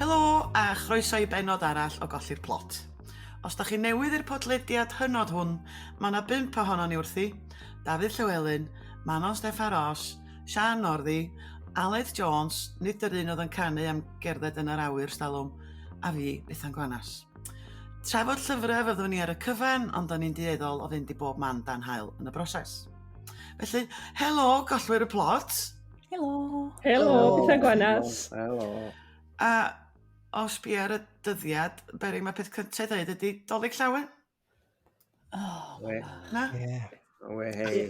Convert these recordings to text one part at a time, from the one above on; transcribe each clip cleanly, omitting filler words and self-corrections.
Helo a chroeso i bennod arall o Golli'r Plot. Os da chi newydd i'r podlediad hynod hwn, mae yna bump ohonon ni wrthi, Dafydd Llywelyn, Manon Steffan Ros, Siân Northy, Aled Jones, nid yr un oedd yn canu am gerdded yn yr awyr stalwm, a fi, Bethan Gwanas. Trafod llyfrau fyddwn ni ar y cyfan, ond da ni'n dueddol o fynd i bob man dan haul yn y broses. Felly, helo, gollwyr y plot! Helo! Helo, Bethan Gwanas! Helo! A os bi ar y dyddiad, beryg mae peth cyntaf i ddeud ydy Dolig Llawen. Oh, We. Na? Ie. We, hei.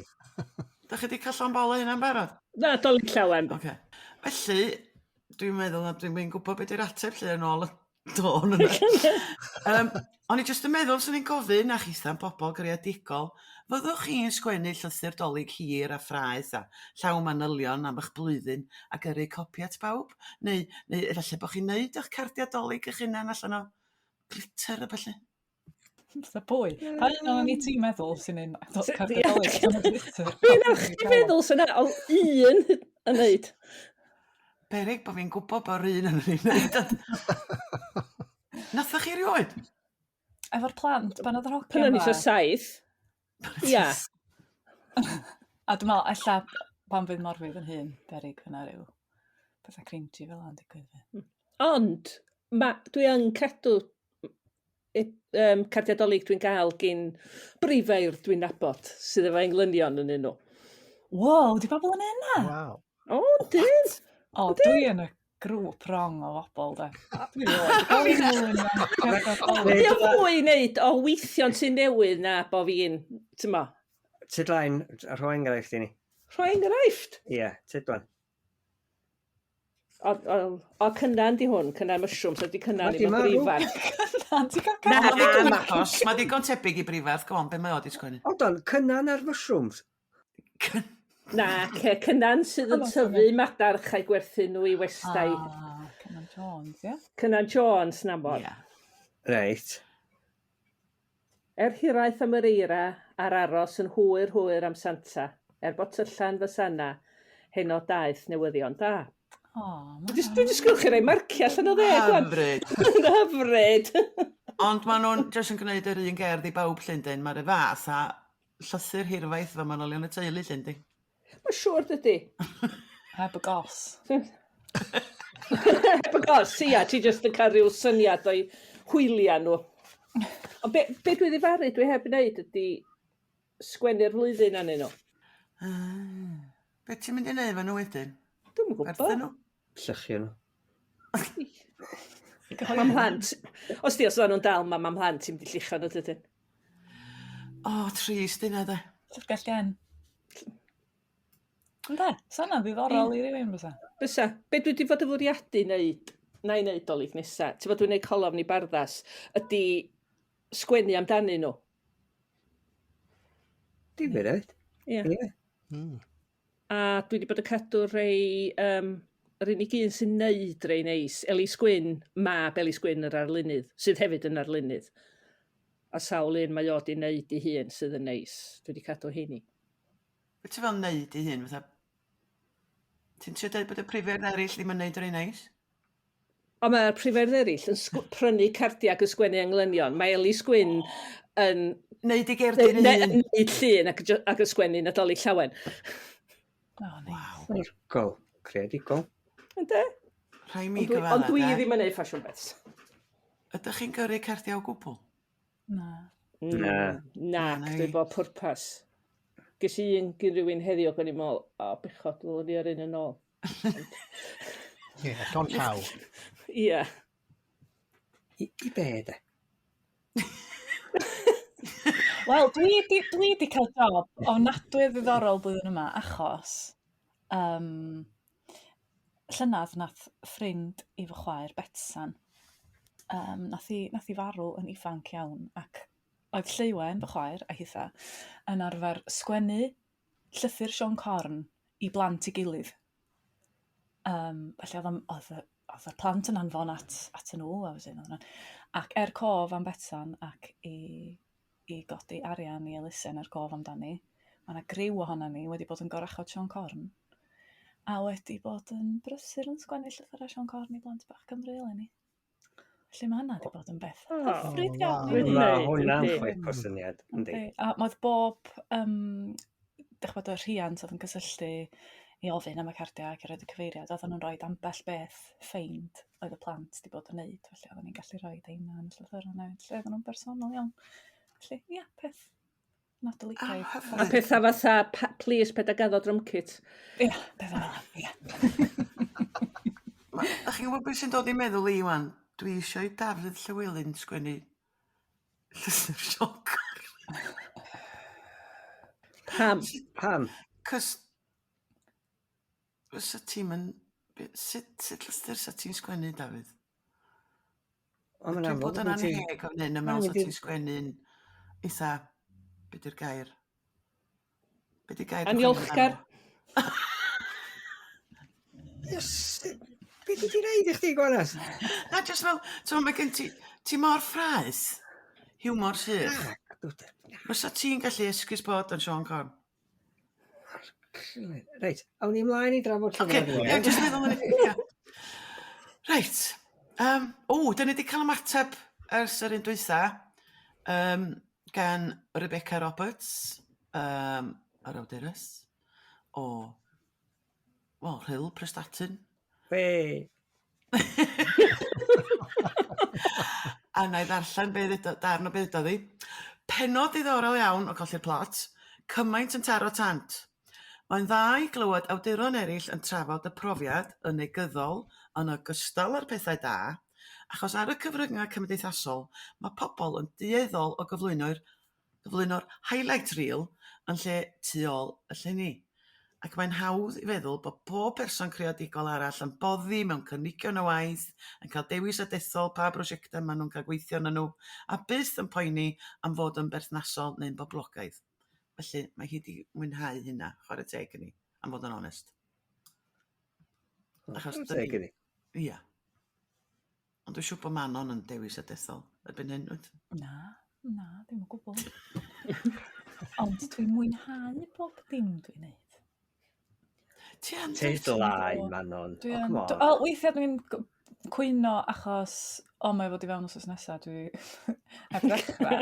Da chi wedi cael llon bol o hynna'n barod? Na, Dolig Llawen. Oce. Felly, dwi'n meddwl na dwi'n mynd gwybod beth yw'r ateb lle yn ôl y tôn yna. O'n i jyst yn meddwl, swn i'n gofyn a chitha'n bobl greadigol, fyddwch chi'n sgwennu llythyr Dolig hir a ffraeth a llawn manylion am eich blwyddyn a gyrru copi at bawb? Neu, neu efallai bod chi'n neud eich cardiau Dolig eich hunan allan o glitter a ballu? Fatha pwy? Pa un o'n i ti'n meddwl sy'n un cardiau Dolig allan o glitter? Be nath chdi feddwl sy'n o un yn neud? Beryg bod fi'n gwybod bod yr un yn ei wneud. Nathoch chi erioed? Efo'r plant, pan oedd yr hogiau Pan o'n i eisiau 7. Ia. A dwi'n meddwl, ella pan fydd Morfydd yn hŷn, beryg fyna rhyw pethau cringy fel yna'n digwydd. fydd. Ond, ma, dwi yn cadw cardiau Dolig dwi'n gael gin brifeirdd dwi'n nabod sydd efo englynion yn nhw. Wow, di bobl yn yna? Waw. O, dyn! O, dwi yn y grŵp wrong o bobl, da. Dwi rioed 'di cael unrhyw un mewn cardiau Dolig. Ydy o fwy i wneud o weithio'n tŷ newydd na bo fi'n, ti'n mo, Tydlaen, rho enghraifft i ni. Rhoi enghraifft? Ie, tydlan. O, Cynan di hwn, Cynan Mushrooms, ydy Cynan Ma' di efo marw. brifarth. Cynan, ti'n cael Na, cynan? Mae ddigon ma- agos, mae digon tebyg i brifarth, go on, be mae o di sgwennu? Hold on, Cynan ar mushrooms. Na, ce, Cynan sydd yn Cynan tyfu madarch a'i gwerthu nhw i westai. Ah, Cynan Jones, ie? Cynan Jones, na mor. Ie. Reit. Er hiraeth am yr eira a'r aros yn hwyr hwyr am Santa, er bod tyllan fy sana, heno daeth newyddion da. O, ma' Dwi 'di disgwyl chi roi marciau allan o 10 wan. Hyfryd. Hyfryd. Ond maen nhw'n jyst yn gwneud yr un gerdd i bawb Llundain. Mae'r fath a llythyr hirfaith fo manylion y teulu Llundain. Mae'n siŵr dydy. Heb y gos. Heb y gos, ia, ti jyst yn cael rhyw syniad o'i hwyliau nhw. Ond be dwi ddifaru dwi heb wneud ydy sgwennu'r flwyddyn arnyn nhw. Ah, be ti'n mynd i wneud efo nhw wedyn? Dwi'm yn Gwerthu gwybod. nhw? Llychio nhw. Mae mhlant, os di os oedden nhw'n dal, mae ma mhlant i'n mynd i lluchio nhw dydyn. O, trist yna de. Llyfrgell gen. Ynde? Sa hynna'n ddiddorol i rywun bysa? Bysa. Be dwi wedi fod yn fwriadu wneud, na i wneud Dolig nesa, ti'n bod dwi'n gwneud colofn i Barddas, ydy sgwennu amdanyn nhw. Difyr, hefyd. Ie. Ie. A dwi wedi bod yn cadw rei, yr unig un sy'n neud rei neis, Elis Gwyn, mab Elis Gwyn yr arlunydd, sydd hefyd yn arlunydd. A sawl un mae o di neud i hun sydd yn neis. Dwi wedi cadw heini. Be ti fel neud i hun? Fatha... Ti'n trio deud bod y prifeirdd eraill ddim yn neud yr un neis? Ond mae'r prifeirdd eraill yn prynu cardiau ac yn sgwennu englynion. Mae Elis Gwyn yn Neud i gerdyn ei hun. Neud llun ac yn sgwennu Nadolig Llawen. O, neis. Waw. Anhygoel. Creadigol. Ynde? Rhai mi Ond dwi, gyfadda, ond dwi de. ddim yn neud ffasiwn beth. Ydych chi'n gyrru cardiau o gwbl? Na. Na. Na, Na, dwi ni. bod pwrpas. Ges i un gyn rhywun heddiw ac o'n i'n meddwl, o, bechod, ddylwn ni ar un yn ôl. Ie, llond llaw. Ie. I be, de? Wel, dwi di cael job ofnadwy o ddiddorol blwyddyn yma, achos llynedd nath ffrind i fy chwaer Betsan, nath hi farw yn ifanc iawn, ac oedd Lleuwen, fy chwaer, a hitha, yn arfer sgwennu llythyr Siôn Corn i blant i gilydd. Felly oedd y plant yn anfon at nhw, a wedyn oedd hwnna. Ac er cof am Betsan ac i godi arian i elusen er cof amdani, mae yna griw ohono ni wedi bod yn gorachod Siôn Corn a wedi bod yn brysur yn sgwennu llythyrau Siôn Corn i blant bach Cymru eleni. Felly mae hynna wedi bod yn beth Oh, hyfryd iawn i Really ni. Mae neud, hwnna'n yndi. chwip o syniad, yndi. Yndi. A mae bob, dych ch'bod, y rhiant oedd yn cysylltu i ofyn am y cardiau ac i roid y cyfeiriad, oedden nhw'n rhoi ambell beth ffeind oedd y plant wedi bod yn neud, felly oedden ni'n gallu rhoi heina yn y llythyrau hefyd, lle oedden nhw'n bersonol iawn. Felly, ia, peth Nadoligaidd. Oh, A hyfryd. pethau fatha, please, paid â gaddo drum kit. Ia, pethau fel 'na, ia. Dach chi'n gwybod beth sy'n dod i meddwl i wan? Dwi eisiau i Dafydd Llywelyn sgwennu llythyr Siôn Corn. Pam? Pam? Cos fysa ti'n mynd... Sut llythyr sa ti'n sgwennu, Dafydd? Ond mae'n Dwi'n amlwg bod yn bod ti- anheg o'n hyn, yn Na, meddwl sa wedi- ti'n sgwennu'n eitha... Be di'r gair? Be di'r gair? dwi'n chwilio Aniolchgar. amdano? Yes, be di ti neud i chdi, Gwanas? Na, jyst fel, ti'n mae gen ti... Ti mor ffraeth, hiwmor sych. Fysa ti'n gallu esgus bod yn Siôn Corn? Reit, awn ni ymlaen i drafod Oce, llyfrau. ie, jyst meddwl yn ie. Reit. O, da ni wedi cael ymateb ers yr un dwytha gan Rebecca Roberts, yr awdures, o, wel, Rhyl Prestatyn. Be? A na i ddarllen be ddudo, darn o be ddudodd hi. Pennod diddorol iawn o Colli'r Plot, cymaint yn taro tant. Mae'n dda i glywed awduron eraill yn trafod y profiad yn negyddol yn ogystal â'r pethau da, achos ar y cyfryngau cymdeithasol mae pobl yn dueddol o gyflwyno'r highlight reel yn lle tu ôl y llenni. Ac mae'n hawdd i feddwl bod pob person creadigol arall yn boddi mewn cynigion o waith, yn cael dewis a dethol pa brosiectau maen nhw'n cael gweithio arnyn nhw, a byth yn poeni am fod yn berthnasol neu'n boblogaidd. Felly mae hi wedi mwynhau hynna, chwarae teg i ni, am fod yn onest. Achos Chwarae teg iddi. Ia. Ond dwi'n siŵr bod Manon yn dewis a dethol erbyn hyn, wyt? Na, na, ddim o gwbl. Ond dwi'n mwynhau bob dim dwi'n neud. Ti yn Take dwyt? the line, Manon. Dwi Oh, yn... come on. Wel, weithiau dwi'n cwyno achos, o, mae fod i fewn wythnos nesaf, dwi heb ddechrau.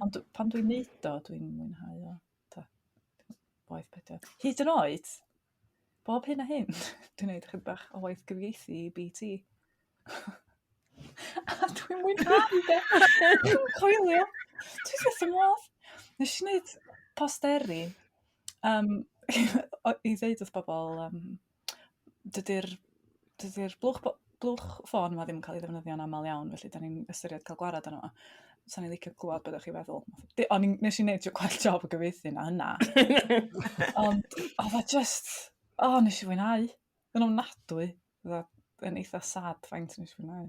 Ond pan dwi'n neud o, dwi'n mwynhau o. Ta, waith beth. Hyd yn oed, bob hyn a hyn, dwi'n neud chydig bach o waith gyfieithu i BT. A dwi'n mwynhau de. Dwi'n coelio. Dwi'n wrth fy modd. Nes i wneud posteri i ddeud wrth bobl dydy'r blwch ffôn yma ddim yn cael ei ddefnyddio'n aml iawn, felly da ni'n ystyried cael gwarad arno fo. Sa'n ni'n licio clywed beth ydych chi'n feddwl. Nes i wneud gwell job o gyfieithu na hynna. Ond oedd o just, o, nes i fwynhau. Yn ofnadwy. Oedd o yn eitha sad faint nes i fwynhau.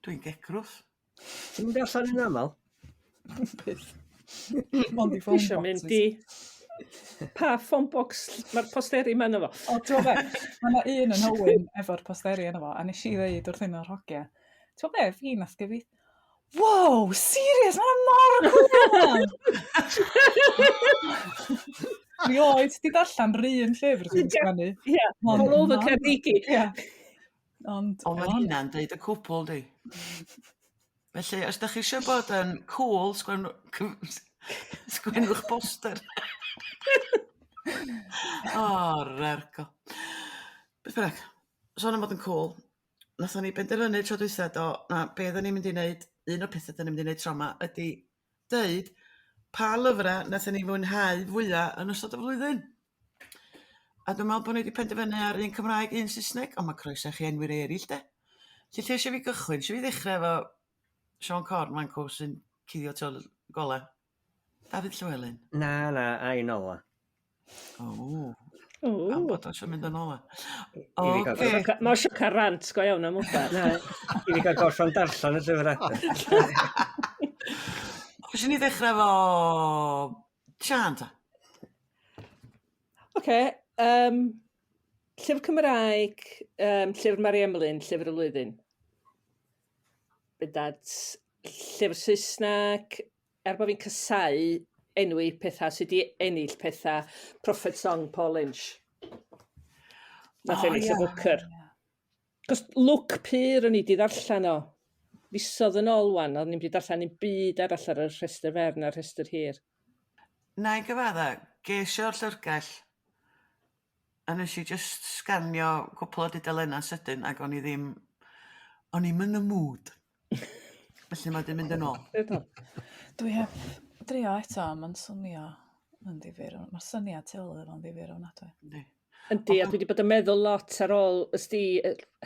Dwi'n gegrwth. Ti'n mynd allan yn aml? Byth. Mond i Dwi phone isio mynd boxes. i... Pa phone box mae'r posteri yma yno fo? O, ti'n gwbod be? Mae yna un yn Hywyn efo'r posteri yno fo, a nes i ddeud wrth un o'r hogia, ti'n gwbod be, fi nath gyfieithu. Wow, serious, mae'n mor cool! Rioed di darllen yr un llyfr dwi'n sgwennu. Ie, Ond all over na. Carnegie. Ie. Ond, Ond mae hynna'n deud y cwbl, di. Felly, os da chi eisiau bod yn cool, sgwennwch poster. O, rergo. Beth bynnag, sôn am fod yn cool, nathon ni benderfynu tro dwytha do, na be oedden ni'n mynd i wneud, un o'r pethau da ni'n mynd i wneud tro yma, ydy deud pa lyfrau nathon ni fwynhau fwyaf yn ystod y flwyddyn. A dwi'n meddwl bod ni wedi penderfynu ar un Cymraeg, un Saesneg, ond mae croeso i chi enwi rei eraill de. Felly lle eisiau fi gychwyn? Eisiau fi ddechrau efo Siôn Corn, mae'n cw sy'n cuddio tu ôl gola. Dafydd Llywelyn. Na, na, a un ola. O, O. am bod o eisiau mynd yn ola. I fi gael Oce. Mae eisiau cael rant go iawn am wbath. Na, i fi gael gorffan darllen y llyfrau. Eisiau ni ddechrau efo Siân ta? Oce, llyfr Cymraeg, llyfr Mari Emlyn, llyfr y flwyddyn. Bydad llyfr Saesneg, er bod fi'n casáu enwi pethau sydd wedi ennill pethau, Prophet Song, Paul Lynch. Nath O, ennill y ie. Booker. Cos lwc pur o'n i 'di ddarllen o fisoedd yn ôl 'wan, o'n i'm 'di darllen un byd arall ar y rhestr fer na'r rhestr hir. Na i gyfadda, ges i o'r llyfrgell a nes i jyst sganio cwpl o dudalennau sydyn ac o'n i ddim, o'n i'm yn y mood. Felly mae 'di mynd yn ôl. Dwi heb drio eto, mae'n swnio yn ddifyr. Mae'r syniad tu ôl iddo fo'n ddifyr ofnadwy. Yndi. Yndi, a dwi wedi bod yn meddwl lot ar ôl, ysdi,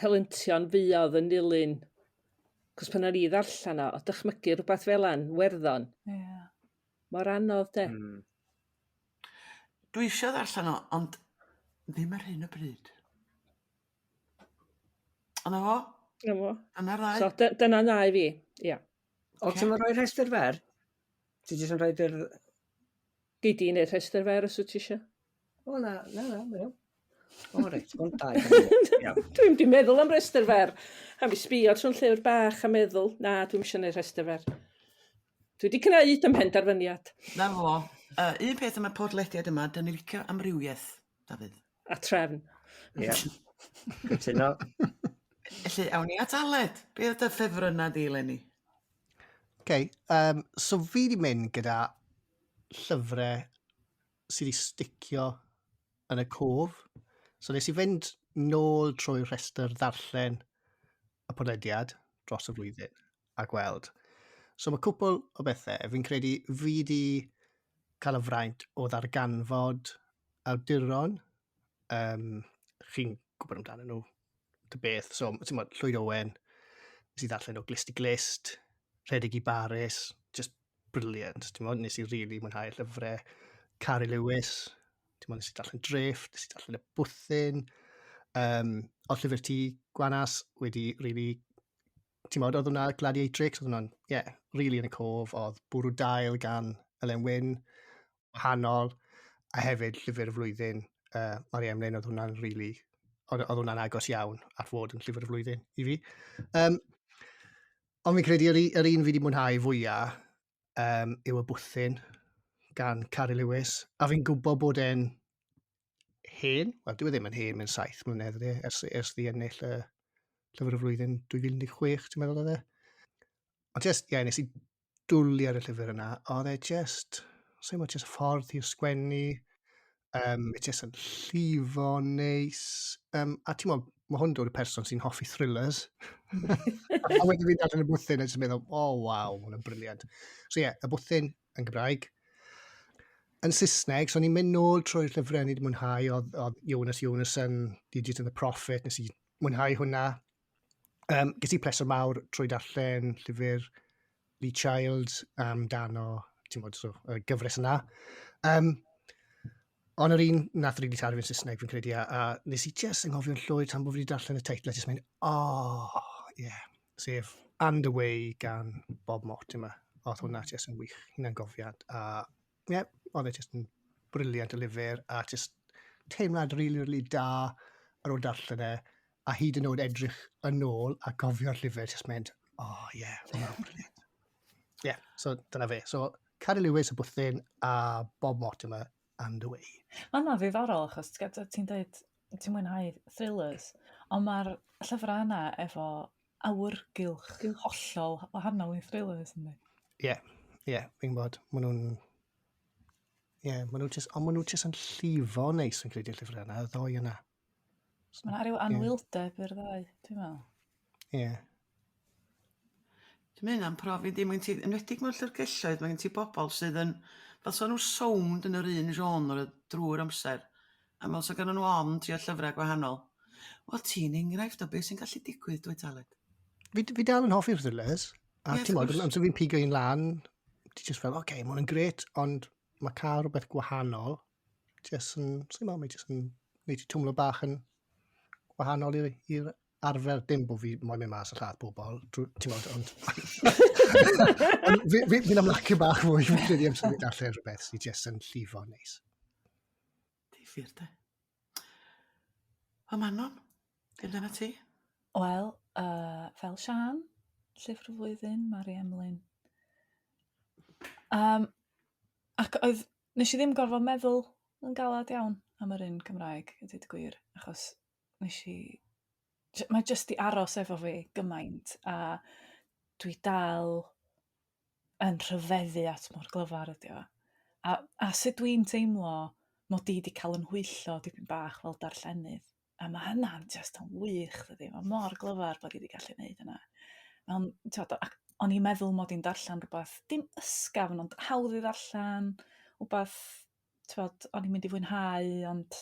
helyntion fuodd yn dilyn. Cos pan o'n i ddarllen o, o dychmygu rhywbeth fel 'an, Werddon. Ie. Yeah. Mor anodd, de. Dwi eisiau ddarllen o, ond ddim ar hyn o bryd. Ond na fo. Na fo. Dyna'r ddau. So, dyna ddau fi, ia. O, ti'n rhoi rhestr fer? Ti jyst yn rhoi yr... Gei di wneud rhestr fer os wyt ti eisiau. O, na, na, na, mae'n iawn. O, reit, ond dau. Dwi'n di meddwl am rhestr fer. A mi sbio trwy'n llyfr bach a meddwl, na, dwi'n eisiau gwneud rhestr fer. Dwi wedi gwneud ym mhenderfyniad. Na fo. Un peth am y podlediad yma, dyn ni'n licio amrywiaeth, Dafydd. A trefn. Ie. Cytuno. Felly, awn ni at Aled. Be oedd dy ffefrynnau di, eleni? OK, so fi wedi mynd gyda llyfrau sydd wedi sticio yn y cof. So nes i fynd nôl trwy rhestr ddarllen y podlediad dros y flwyddyn a gweld. So mae cwpl o bethau. Fi'n credu fi wedi cael y fraint o ddarganfod awduron. Chi'n gwybod amdano nhw, dy beth. So, ti'n gwybod, Llwyd Owen, nes i ddarllen o Glist i Glist, Rhedeg i Baris, just brilliant. Ti'n gwybod, nes i really mwynhau llyfrau. Carrie Lewis, ti'n gwybod, nes i darllen Drift, nes i darllen Y Bwthyn. Oedd llyfr ti, Gwanas, wedi really, ti'n gwybod, oedd hwnna Gladiatrix, oedd hwnna'n, yeah, really yn y cof, oedd Bwrw Dail gan Elen Wyn, wahanol, a hefyd llyfr y flwyddyn, Mari Emlyn, oedd hwnna'n really, oedd hwnna'n agos iawn at fod yn llyfr y flwyddyn i fi. Ond fi'n credu yr un fi wedi mwynhau fwyaf yw Y Bwthyn gan Carrie Lewis, a fi'n gwybod bod e'n hen, wel dyw e ddim yn hen, mae'n 7 mlynedd ydy, ers ddi ennill y llyfr y flwyddyn 2016, ti'n meddwl oedd e? Ond just, ie, yeah, nes i dwlu ar y llyfr yna, oedd e just, sa'n gwybod, just y ffordd i'r sgwennu, e just yn llifo neis, a ti'n meddwl, mae hwn dod y person sy'n hoffi thrillers. A wedyn fi'n darllen Y Bwthyn a jyst yn meddwl, oh waw, mae hwnna'n brilliant. So ie, yeah, Y Bwthyn yn Gymraeg. Yn Saesneg, so ni'n mynd nôl trwy'r llyfrau ni wedi mwynhau, oedd Jonas Jonasson, The Idiot and the Prophet, nes i mwynhau hwnna. Ges i pleser mawr trwy darllen llyfr Lee Child amdano, ti'n bod, so, y gyfres yna. Ond yr un nath rili taro fi'n Saesneg, fi'n credu, a nes i just anghofio'n llwyr tan bod fi wedi darllen y teitl, a just mynd, oh, yeah, sef And Away gan Bob Mortimer. Oedd hwnna just yn wych, hunangofiant, a yeah, oedd e just yn brilliant o lyfr, a just teimlad really, really da ar ôl darllen e, a hyd yn oed edrych yn ôl a gofio'r llyfr, just mynd, oh yeah, hwnna'n brilliant. Yeah, so dyna fe. So, Carrie Lewis, Y Bwthyn, a Bob Mortimer, And Away. Mae hwnna'n ddiddorol, achos ti'n dweud, ti'n mwynhau thrillers, ond mae'r llyfrau yna efo awyrgylch hollol wahanol i thrillers, yndi? Ie, ie, fi'n gwybod. Maen nhw'n... Ie, maen nhw just, ond maen nhw just yn llifo neis yn credu'r llyfrau yna, y ddoi yna. Mae yna rhyw anwyldeb i'r ddau, dwi'n meddwl. Ie. Dwi'n mynd am profi di, mae gen ti, enwedig mewn llyfrgelloedd, mae gen ti bobl sydd yn, fel sa nhw sownd yn yr un genre drwy'r amser, a fel sa gynnon nhw ofn trio llyfrau gwahanol. Wel, ti'n enghraifft o beth sy'n gallu digwydd, dwyt Aled? Fi dal yn hoffi'r thrillers, a Ie, ti'n wrth modd, gwrs. amser fi'n pigo un lan, ti just fel, oce, okay, mae hwn yn gret, ond mae cael rhywbeth gwahanol, just yn, sy'n meddwl, mae just yn neud ti twmlo bach yn wahanol i'r arfer, dim bod fi moyn mynd mas a lladd bobl, ti'n modd, ond... ond fi'n ymlacio bach fwy, fi'n credu amser fi'n darllen rhywbeth sy'n just yn llifo neis. Difyr, de. O Manon, be amdano ti? Wel, fel Siân, llyfr y flwyddyn, Mari Emlyn. Ac oedd, nes i ddim gorfod meddwl yn galad iawn am yr un Cymraeg, i ddeud y gwir, achos nes i Mae jyst 'di aros efo fi gymaint a dwi dal yn rhyfeddu at mor glyfar ydi o. A a sut dwi'n teimlo mod i 'di cael 'yn nhwyllo dipyn bach fel darllenydd. A ma' hynna'n jyst yn wych dydi? Ma' mor glyfar bod 'i 'di gallu neud hynna. Mewn t'od ac o'n i'n meddwl mod i'n darllen rhywbeth dim ysgafn ond hawdd i ddarllen, wbath t'mod o'n i'n mynd i fwynhau ond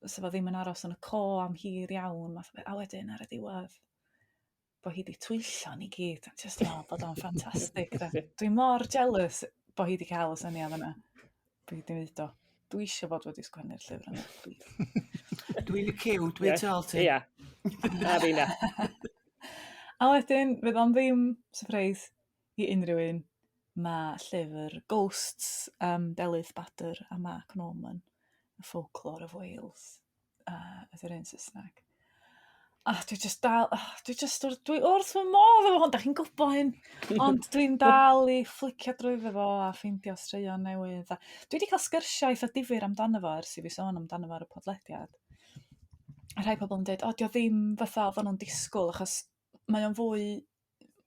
'sa fo ddim yn aros yn y co am hir iawn math o beth a wedyn ar y diwedd bo' hi 'di twyllo ni gyd a jyst me'wl bod o'n ffantastig 'de. Dwi mor jealous bo' hi 'di ca'l y syniad yna. Bo' hi 'di neud o. Dwi isio fod wedi sgwennu'r llyfr yna plîs. Dwi'n y ciw, dwi tu ôl ti. Ia. A finna. A wedyn fydd o'n ddim sypreis i unrhyw un, ma' llyfr Ghosts yym Delyth Badr a Mark Norman, The Folklore of Wales, yy ydy'r un Saesneg. A dwi jyst dal dwi jyst wrth dwi wrth fy modd efo hwn, 'dach chi'n gwbo hyn, ond dwi'n dal i fflicio drwyddo fo a ffeindio straeon newydd a dwi 'di ca'l sgyrsia' eitha difyr amdano fo ers i fi sôn amdano fo ar y podlediad. A rhai pobl yn deud o 'di o ddim fatha oddan nhw'n disgwyl achos mae o'n fwy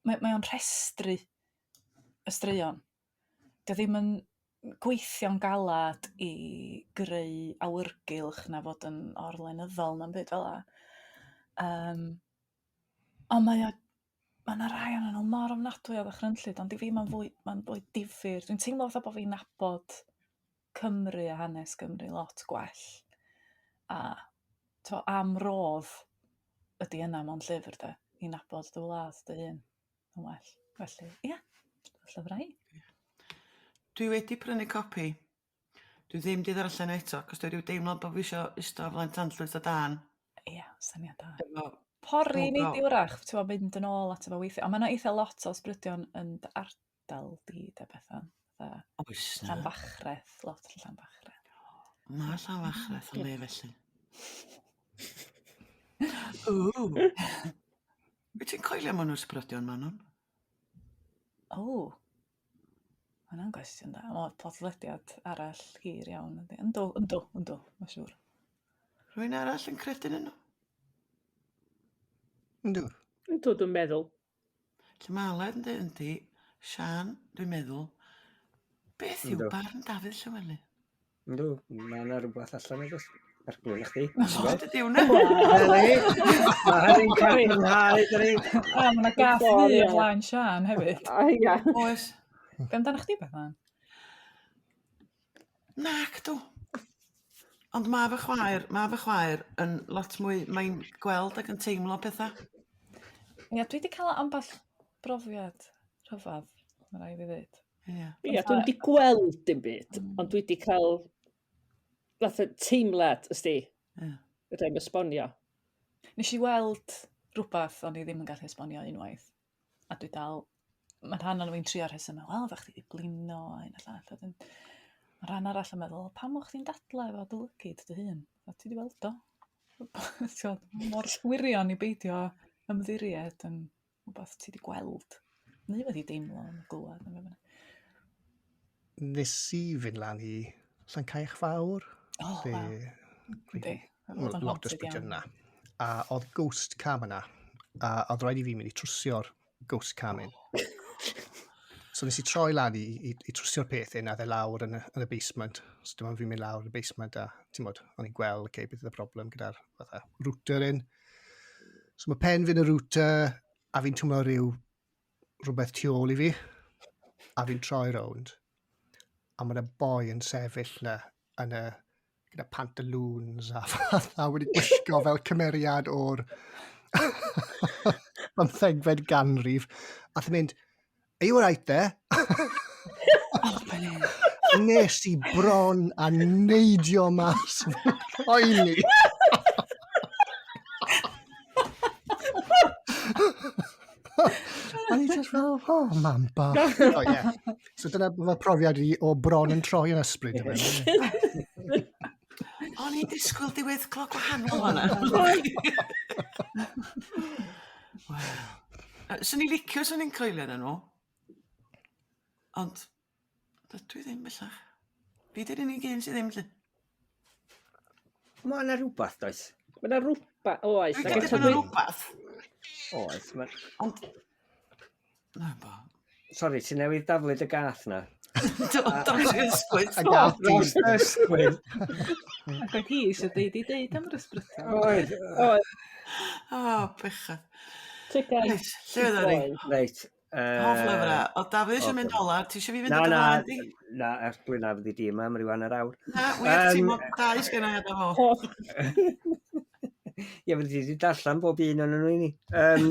mae mae o'n rhestru y straeon. 'Di o ddim yn gweithio'n galad i greu awyrgylch na fod yn or-lenyddol na'm byd fel 'a. Yym ond mae o ma' 'na rai o'nyn nhw mor ofnadwy o ddychrynllyd ond i fi ma'n fwy ma'n fwy difyr. Dwi'n teimlo fatha bo' fi'n nabod Cymru a hanes Cymru lot gwell a t'mo' am rodd ydy yna mewn llyfr 'de, i nabod dy wlad dy hun yn well. Felly ia, llyfrau. Dwi wedi prynu copi. Dwi ddim 'di ddarllen o eto 'cos dwi ryw deimlo bo' fi isio ista o flaen tanllwyth o dân. Ia, syniad da. Efo Pori nei di 'w'rach, t'mo' mynd yn ôl ato fo weithia', on' ma' 'na eitha lot o ysbrydion yn dy ardal di 'de Bethan, fatha Oes 'na? Llanfachreth, lot yn Llanfachreth. Ma' Llanfachreth yn le felly. Ww! Wyt ti'n coelio mewn ysbrydion, Manon? O! Ma' hwnna'n gwestiwn da. O, podlediad arall hir iawn yndi. Yndw, yndw, yndw, ma' siŵr. Rhywun arall yn credu yn nhw? Yndw. Yndw, dwi'n meddwl. Lle mae Aled yn dweud yndi, Siân, dwi'n meddwl. Beth yw Yndw. barn Dafydd Llywelyn? Yndw, mae yna rhywbeth allan oes? Ar glwyn chdi. O, dydy hwnna. Hynny, mae hynny'n cadarnhau, dydi? A ma' 'na gath Ffordd, ddu o ie. flaen Siân hefyd. A ia. Oes. Be amdanach chdi Bethan? Nac dw. Ond mae fy chwaer, mae fy chwaer yn lot mwy, mae'n gweld ac yn teimlo pethau. Ia, dwi 'di cael ambell brofiad rhyfedd, ma' raid fi ddweud. Ia. Ia, dwi'm 'di gweld dim byd, ond dwi 'di cael fatha teimlad, ysdi. Ia. Fedra i'm esbonio. Nes i weld rhywbeth o'n i ddim yn gallu esbonio unwaith, a dwi dal, mae rhan o'n fi'n trio rhesymau, wel, oeddach chdi 'di blino a hyn a llall, a wedyn ma' rhan arall yn meddwl, pam o'ch chdi'n dadlau efo dy lygid dy hun? A ti 'di weld o. T'wod, mor wirion i beidio ymddiried yn rhywbeth ti 'di gweld neu wedi deimlo neu glywed neu be bynnag. Nes i fynd lan i Llancaiach Fawr. O, lle waw. Yndi. Wel, Oedd o'n lot o haunted ysbrydion iawn. yna. A oedd ghost cam yna. A oedd rhaid i fi mynd i trwsio'r ghost cam un. So nes i troi lan i, i, i trwsio'r peth un, a dde lawr yn y, yn y basement. So dyma fi'n mynd lawr yn y basement a, ti'n bod, o'n i'n gweld, okay, beth oedd y broblem gyda'r fatha router un. So mae pen fi'n y router, a fi'n twmlo rhyw rhywbeth tu ôl i fi, a fi'n troi rownd, a mae yna boi yn sefyll na yn y, gyda pantaloons a fatha wedi gwisgo fel cymeriad o'r 15fed ganrif, a thyn mynd, are you alright there? Oh, ben Nes i bron a neidio mas fy poeni. O'n i just fel, oh, mam bach. Oh, yeah. So dyna fy profiad i o bron yn troi yn ysbryd. yma. O'n i'n disgwyl diweddglo gwahanol fan'na. Wel, swn i'n licio swn i'n coelio ynddyn nhw. Ond dydw i ddim bellach. Fi 'di'r unig un sydd ddim 'lly. Mae yna rhywbeth, does? Mae yna rhywbeth, oes. Dwi'n credu bod yna rhywbeth. Oes. Ma... Ond... Na, bo. Sori, ti'n newydd daflu dy gath na. Do, dros yr ysgwydd. A gath ti. Dros y ysgwydd. Ac oedd hi eisiau deud i deud am yr ysbrydion. Oedd. Oedd. O, bechod. Tygau. Reit, lle oedden ni? Reit. Hoff lyfrau. O Dafydd eisiau mynd ola, ti eisiau fi fynd Na, o dy na, flaen di? na, er dwi'n na fyddi di yma am ryw hanner awr. Na, wir, ti'n Yym, mo dau sgynna i adal fo. Hoff. Ie, fyddi di wedi darllen bob un o'n nhw i ni. Um,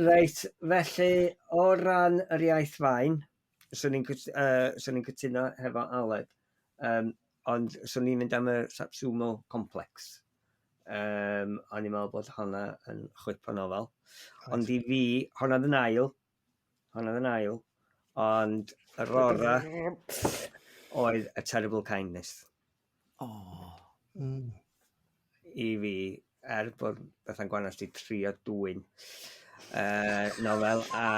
reit, felly, o ran yr iaith fain, swn i'n swn i'n cytuno hefo Aled, um, ond swn i'n mynd am y Satsumo Complex. Um, o'n i'n meddwl bod honna yn chwip o nofel. Ond i fi, honna oedd yn ail, honna oedd yn ail, ond yr ora oedd A Terrible Kindness. O. I fi, er bod Bethan Gwanas 'di trio dwyn nofel a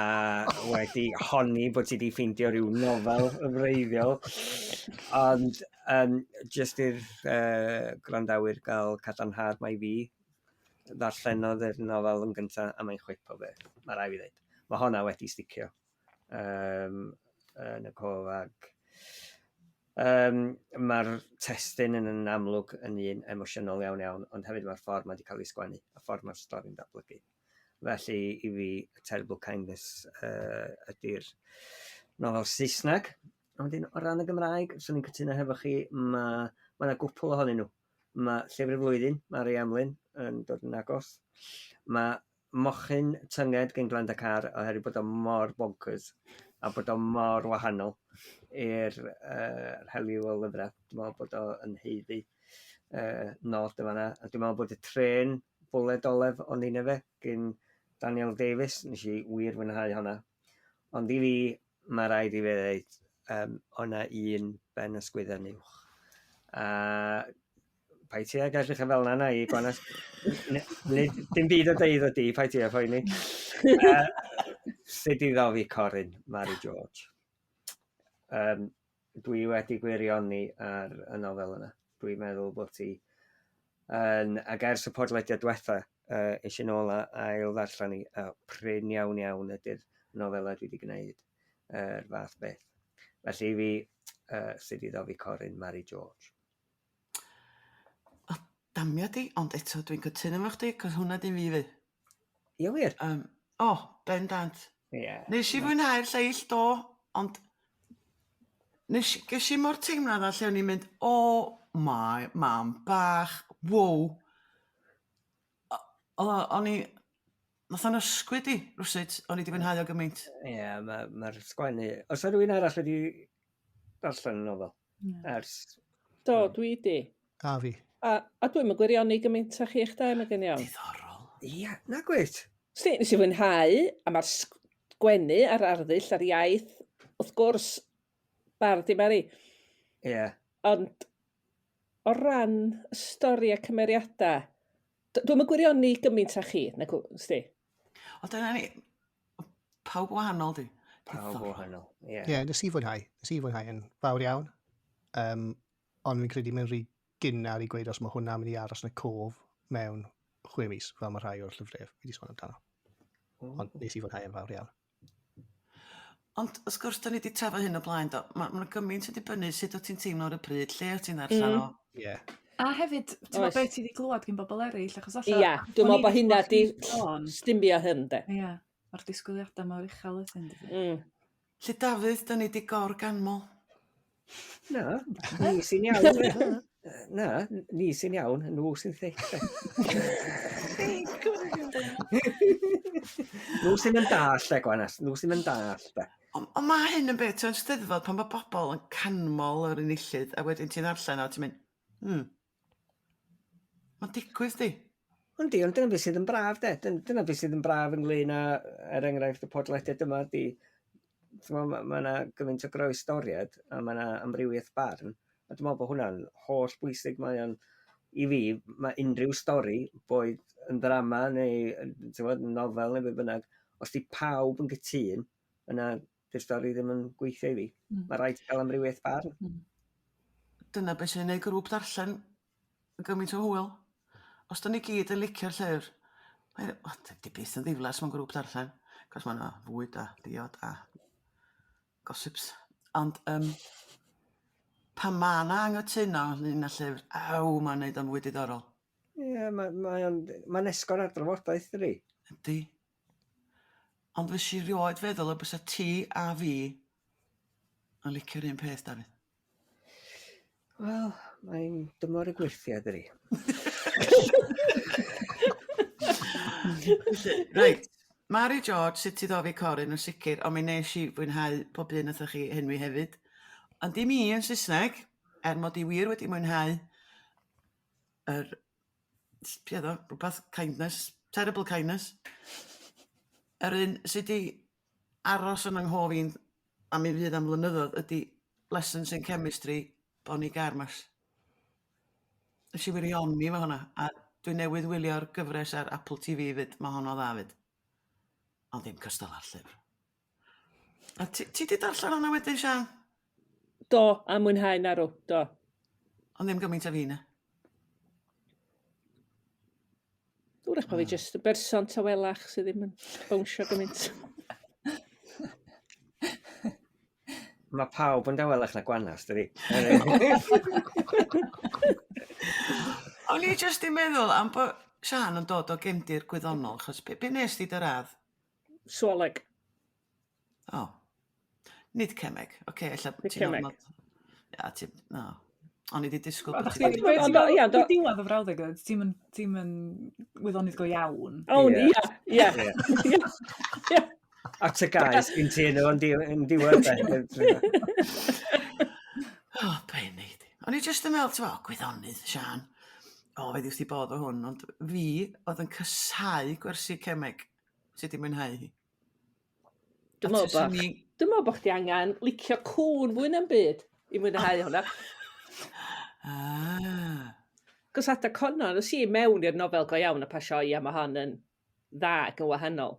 wedi honni bod ti 'di ffeindio rhyw nofel yn wreiddiol, ond um, jyst i'r gwrandawyr gael cadarnhad mai fi ddarllenodd yr nofel yn gyntaf a mae'n chwip o beth, mae rai fi ddweud. Mae honna wedi sticio yn y cof ac mae'r testun yn amlwg yn un emosiynol iawn iawn, ond hefyd mae'r ffordd mae wedi cael ei sgwennu, y ffordd mae'r stori'n datblygu. Felly i fi, A Terrible Kindness ydy'r nofel Saesneg. A wedyn o ran y Gymraeg, swn i'n cytuno hefo chi, mae ma 'na gwpl ohonyn nhw. Mae Llyfr y Flwyddyn, Mari Emlyn, yn dod yn agos. Mae Mochyn Tynged gen Glenda Carr oherwydd bod o mor bonkers a bod o mor wahanol i'r rhelyw o lyfrau. Dwi'n meddwl bod o yn haeddu nod yn fan'na. A dwi'n meddwl bod y trên Bwled Olef o Nineveh gen Daniel Davies, nes i wir fwynhau honna. Ond i fi, mae rhaid i fi ddeud, o' 'na un ben ysgwydden uwch. A paid ti ag edrych yn fel 'na na i, Gwanas. Nid, dim byd o deud o di, paid ti â phoeni. Sut i ddofi Corin, Mari George. Dwi wedi gwirioni ar y nofel yna. Dwi'n meddwl bod ti yn, ac ers y podlediad diwetha, es i nôl a ail ddarllen i, a prin iawn iawn ydy'r nofelau dwi wedi gwneud yr fath beth. Felly i fi, sut i ddofi Corin, Mari George. O, damia di, ond eto dwi'n cytuno efo chdi, cos hwnna dim fi fyd. Ie wir? O, bendant. Ie. Nes i fwynhau'r lleill do, ond nes, ges i mor teimlad a lle o'n i'n mynd, o, my mam bach, wow. O'n i, nath o'n ysgwyd i, rywsut, o'n i wedi fwynhau o gymaint. Ie, yeah, mae'r ma sgwennu... Oes yna rhywun arall wedi darllen y nofel? Ers... Do, dwi di. A fi. A dwi'm yn gwirioni gymaint â chi eich dau, mae gen i ofn. Diddorol. Ia, na gwyt. Sti, nes i fwynhau, a mae'r sgwennu a'r arddull a'r iaith, wrth gwrs, bardd i Mari. Ie. Ond o ran y stori a cymeriadau, dwi'm yn gwirioni gymaint â chi, na sti. Ond dyna ni, pawb wahanol di. Pawb wahanol, ie. Ie, nes i fwynhau. Nes i fwynhau yn fawr iawn. Ond fi'n credu mae'n rhy gynnar i gweud os mae hwnna'n mynd i aros yn y cof mewn 6 mis, fel mae rhai o'r llyfrau fi wedi sôn amdano. Ond nes i fwynhau yn fawr iawn. Ond wrth gwrs, da ni wedi trafod hyn o blaen, do. Mae ma gymaint yn dibynnu sut wyt ti'n teimlo ar y pryd, lle wyt ti'n darllen o. Ie. A hefyd, ti'n meddwl Oes. beth ti wedi glywed gen bobl eraill, achos alla... Ia, dwi'n meddwl bod hynna di sôn. stumio hyn, de. Ia, mae'r disgwyliadau mor uchel ydyn, dydi? Lle Dafydd, da ni wedi gor-ganmol. Na, ni sy'n iawn. Na, ni sy'n iawn, nhw sy'n thick. Nhw sy'n mynd dall, de, Gwanas. Nhw sy'n mynd dall, de. Ond on mae hyn yn beth, ti'n steddfod pan mae bobl yn canmol yr enillydd, a wedyn ti'n darllen o, ti'n mynd, Mae'n digwydd di. Yndi, ond dyna beth sydd yn braf, de. Dyna beth sydd yn braf ynglyn â, er enghraifft, y podlediad yma, di, mae ma yna gymaint o groestoriad, a mae yna amrywiaeth barn, a dwi'n meddwl bod hwnna'n holl bwysig. Mae o'n, i fi, mae unrhyw stori, boed yn ddrama neu ti'n gwbod, nofel neu be bynnag, os di pawb yn gytûn, yna di'r stori ddim yn gweithio i fi. Mae rhaid cael amrywiaeth barn. Dyna beth sy'n gwneud grŵp darllen yn gymaint o hwyl. Os 'dan ni gyd yn licio'r llyfr, mae o 'di byth yn ddiflas mewn grŵp darllen, 'cos ma' 'na fwyd a diod a gossips. Ond yym pan ma' 'na anghytuno ynglŷn â llyfr, aw, ma'n neud o'n fwy diddorol. Ie, mae mae o'n mae'n esgor ar drafodaeth, dydi? Yndi. Ond fes i rioed feddwl y bysa ti a fi yn licio'r un peth, Dafydd. Wel, mae'n dymor y gwyrthiau, dydi? Reit, Mari George, sut i ddofi Corin yn sicr, ond mi nes i fwynhau pob un wrthoch chi henwi hefyd. Ond dim i yn Saesneg, er mod i wir wedi mwynhau yr be' odd o? Rwbath kindness, terrible kindness. Yr un sy 'di aros yn 'y nghof i'n a mi fydd am flynyddoedd ydi Lessons in Chemistry Bonnie Garmus. Nes i wirioni efo honna a dwi newydd wylio'r gyfres ar Apple TV 'fyd ma' honno dda 'fyd. Ond ddim cystal â'r llyfr. A ti ti 'di darllen honna wedyn Siân? Do, a mwynhau narw, do. Ond ddim gymaint â fi na? Wrach bod fi jyst yn berson tawelach sydd ddim yn bownsio gymaint. Mae pawb yn dawelach na Gwanas, dydi? O'n i jyst yn meddwl am bod Siân yn dod o gefndir gwyddonol, achos be, be nes di dy radd? Swoleg. O. Nid cemeg. Oce, ella Nid ti'n cemeg. ormod... Ia, ti... No. O'n i 'di disgwyl Ond bod chdi ti... 'di Ond o, ia, do. Diwedd y frawddeg oedd, ti'm yn ti'm yn wyddonydd go iawn. O, Ie. ia, ia. Ie. Ia. A ty gais gyn ti nhw yn yn diwedd. de. O, be nei di. O'n i jyst yn meddwl, ti'n meddwl, gwyddonydd, Siân. O, fe ddi wrth i bodd o hwn, ond fi oedd yn cysau gwersi cemeg. Sy 'di mwynhau hi. Dwi'n meddwl bod dwi'n meddwl bod chdi angen licio cŵn fwy na'n byd i mwynhau hwnna. Ah. Cos adeg honno, nes i mewn i'r nofel go iawn a pasio, ia, mae hon yn dda ac yn wahanol.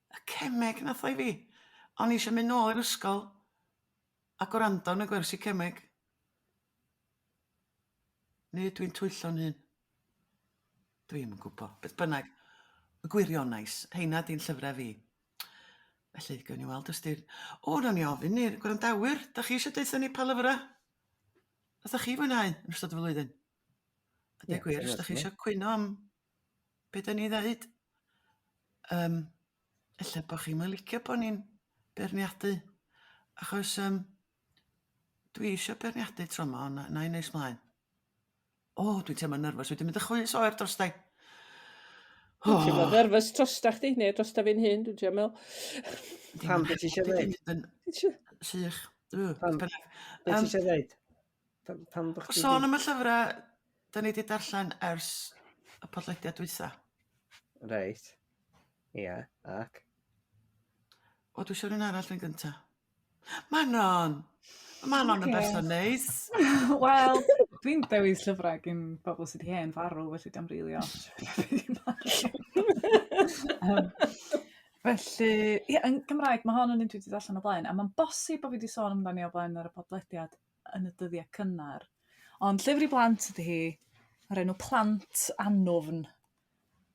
Y cemeg nath o i fi. O'n i eisiau mynd nôl i'r ysgol a gwrando yn y gwersi cemeg. Neu dwi'n twyllo'n hun. Dwi'm yn gwybod. Beth bynnag, y gwirionais, heina di'n llyfrau fi. Felly, gawn ni weld os di'r... O, nawn ni ofyn i'r gwrandawyr, da chi eisiau deutha ni pa lyfrau Nathoch chi fwynhau yn ystod y flwyddyn? A dweud gwir, os da chi eisiau cwyno am be da ni ddeud, um, ella bod chi'n mynd licio bod ni'n beirniadu, achos um, dwi eisiau beirniadu tro yma, ond na, na i nes mlaen. O, dwi'n teimlo'n nerfus, wedi mynd y chwys oer drostai. Dwi'n teimlo'n nerfus drosta chdi, neu drosta fi'n hun, dwi'n teimlo. Pam, beth ti eisiau dweud? Sych. Pam, beth ti eisiau dweud? Pam bod chdi... Sôn am y llyfrau, da ni wedi darllen ers y podlediad dwytha. Reit. Ia, ac? O, dwi eisiau rhywun arall yn gyntaf. Manon! Ma' Manon yn berson neis. Wel, dwi'n dewis llyfrau gin bobl sydd 'di hen farw, felly dio'm rili ots. Yym, felly, ie, yn Gymraeg, ma' hon yn un dwi 'di darllen o blaen, a ma'n bosib bo' fi 'di sôn amdani o blaen ar y podlediad yn y dyddiau cynnar. Ond llyfr i blant ydy hi, o'r enw Plant Annwfn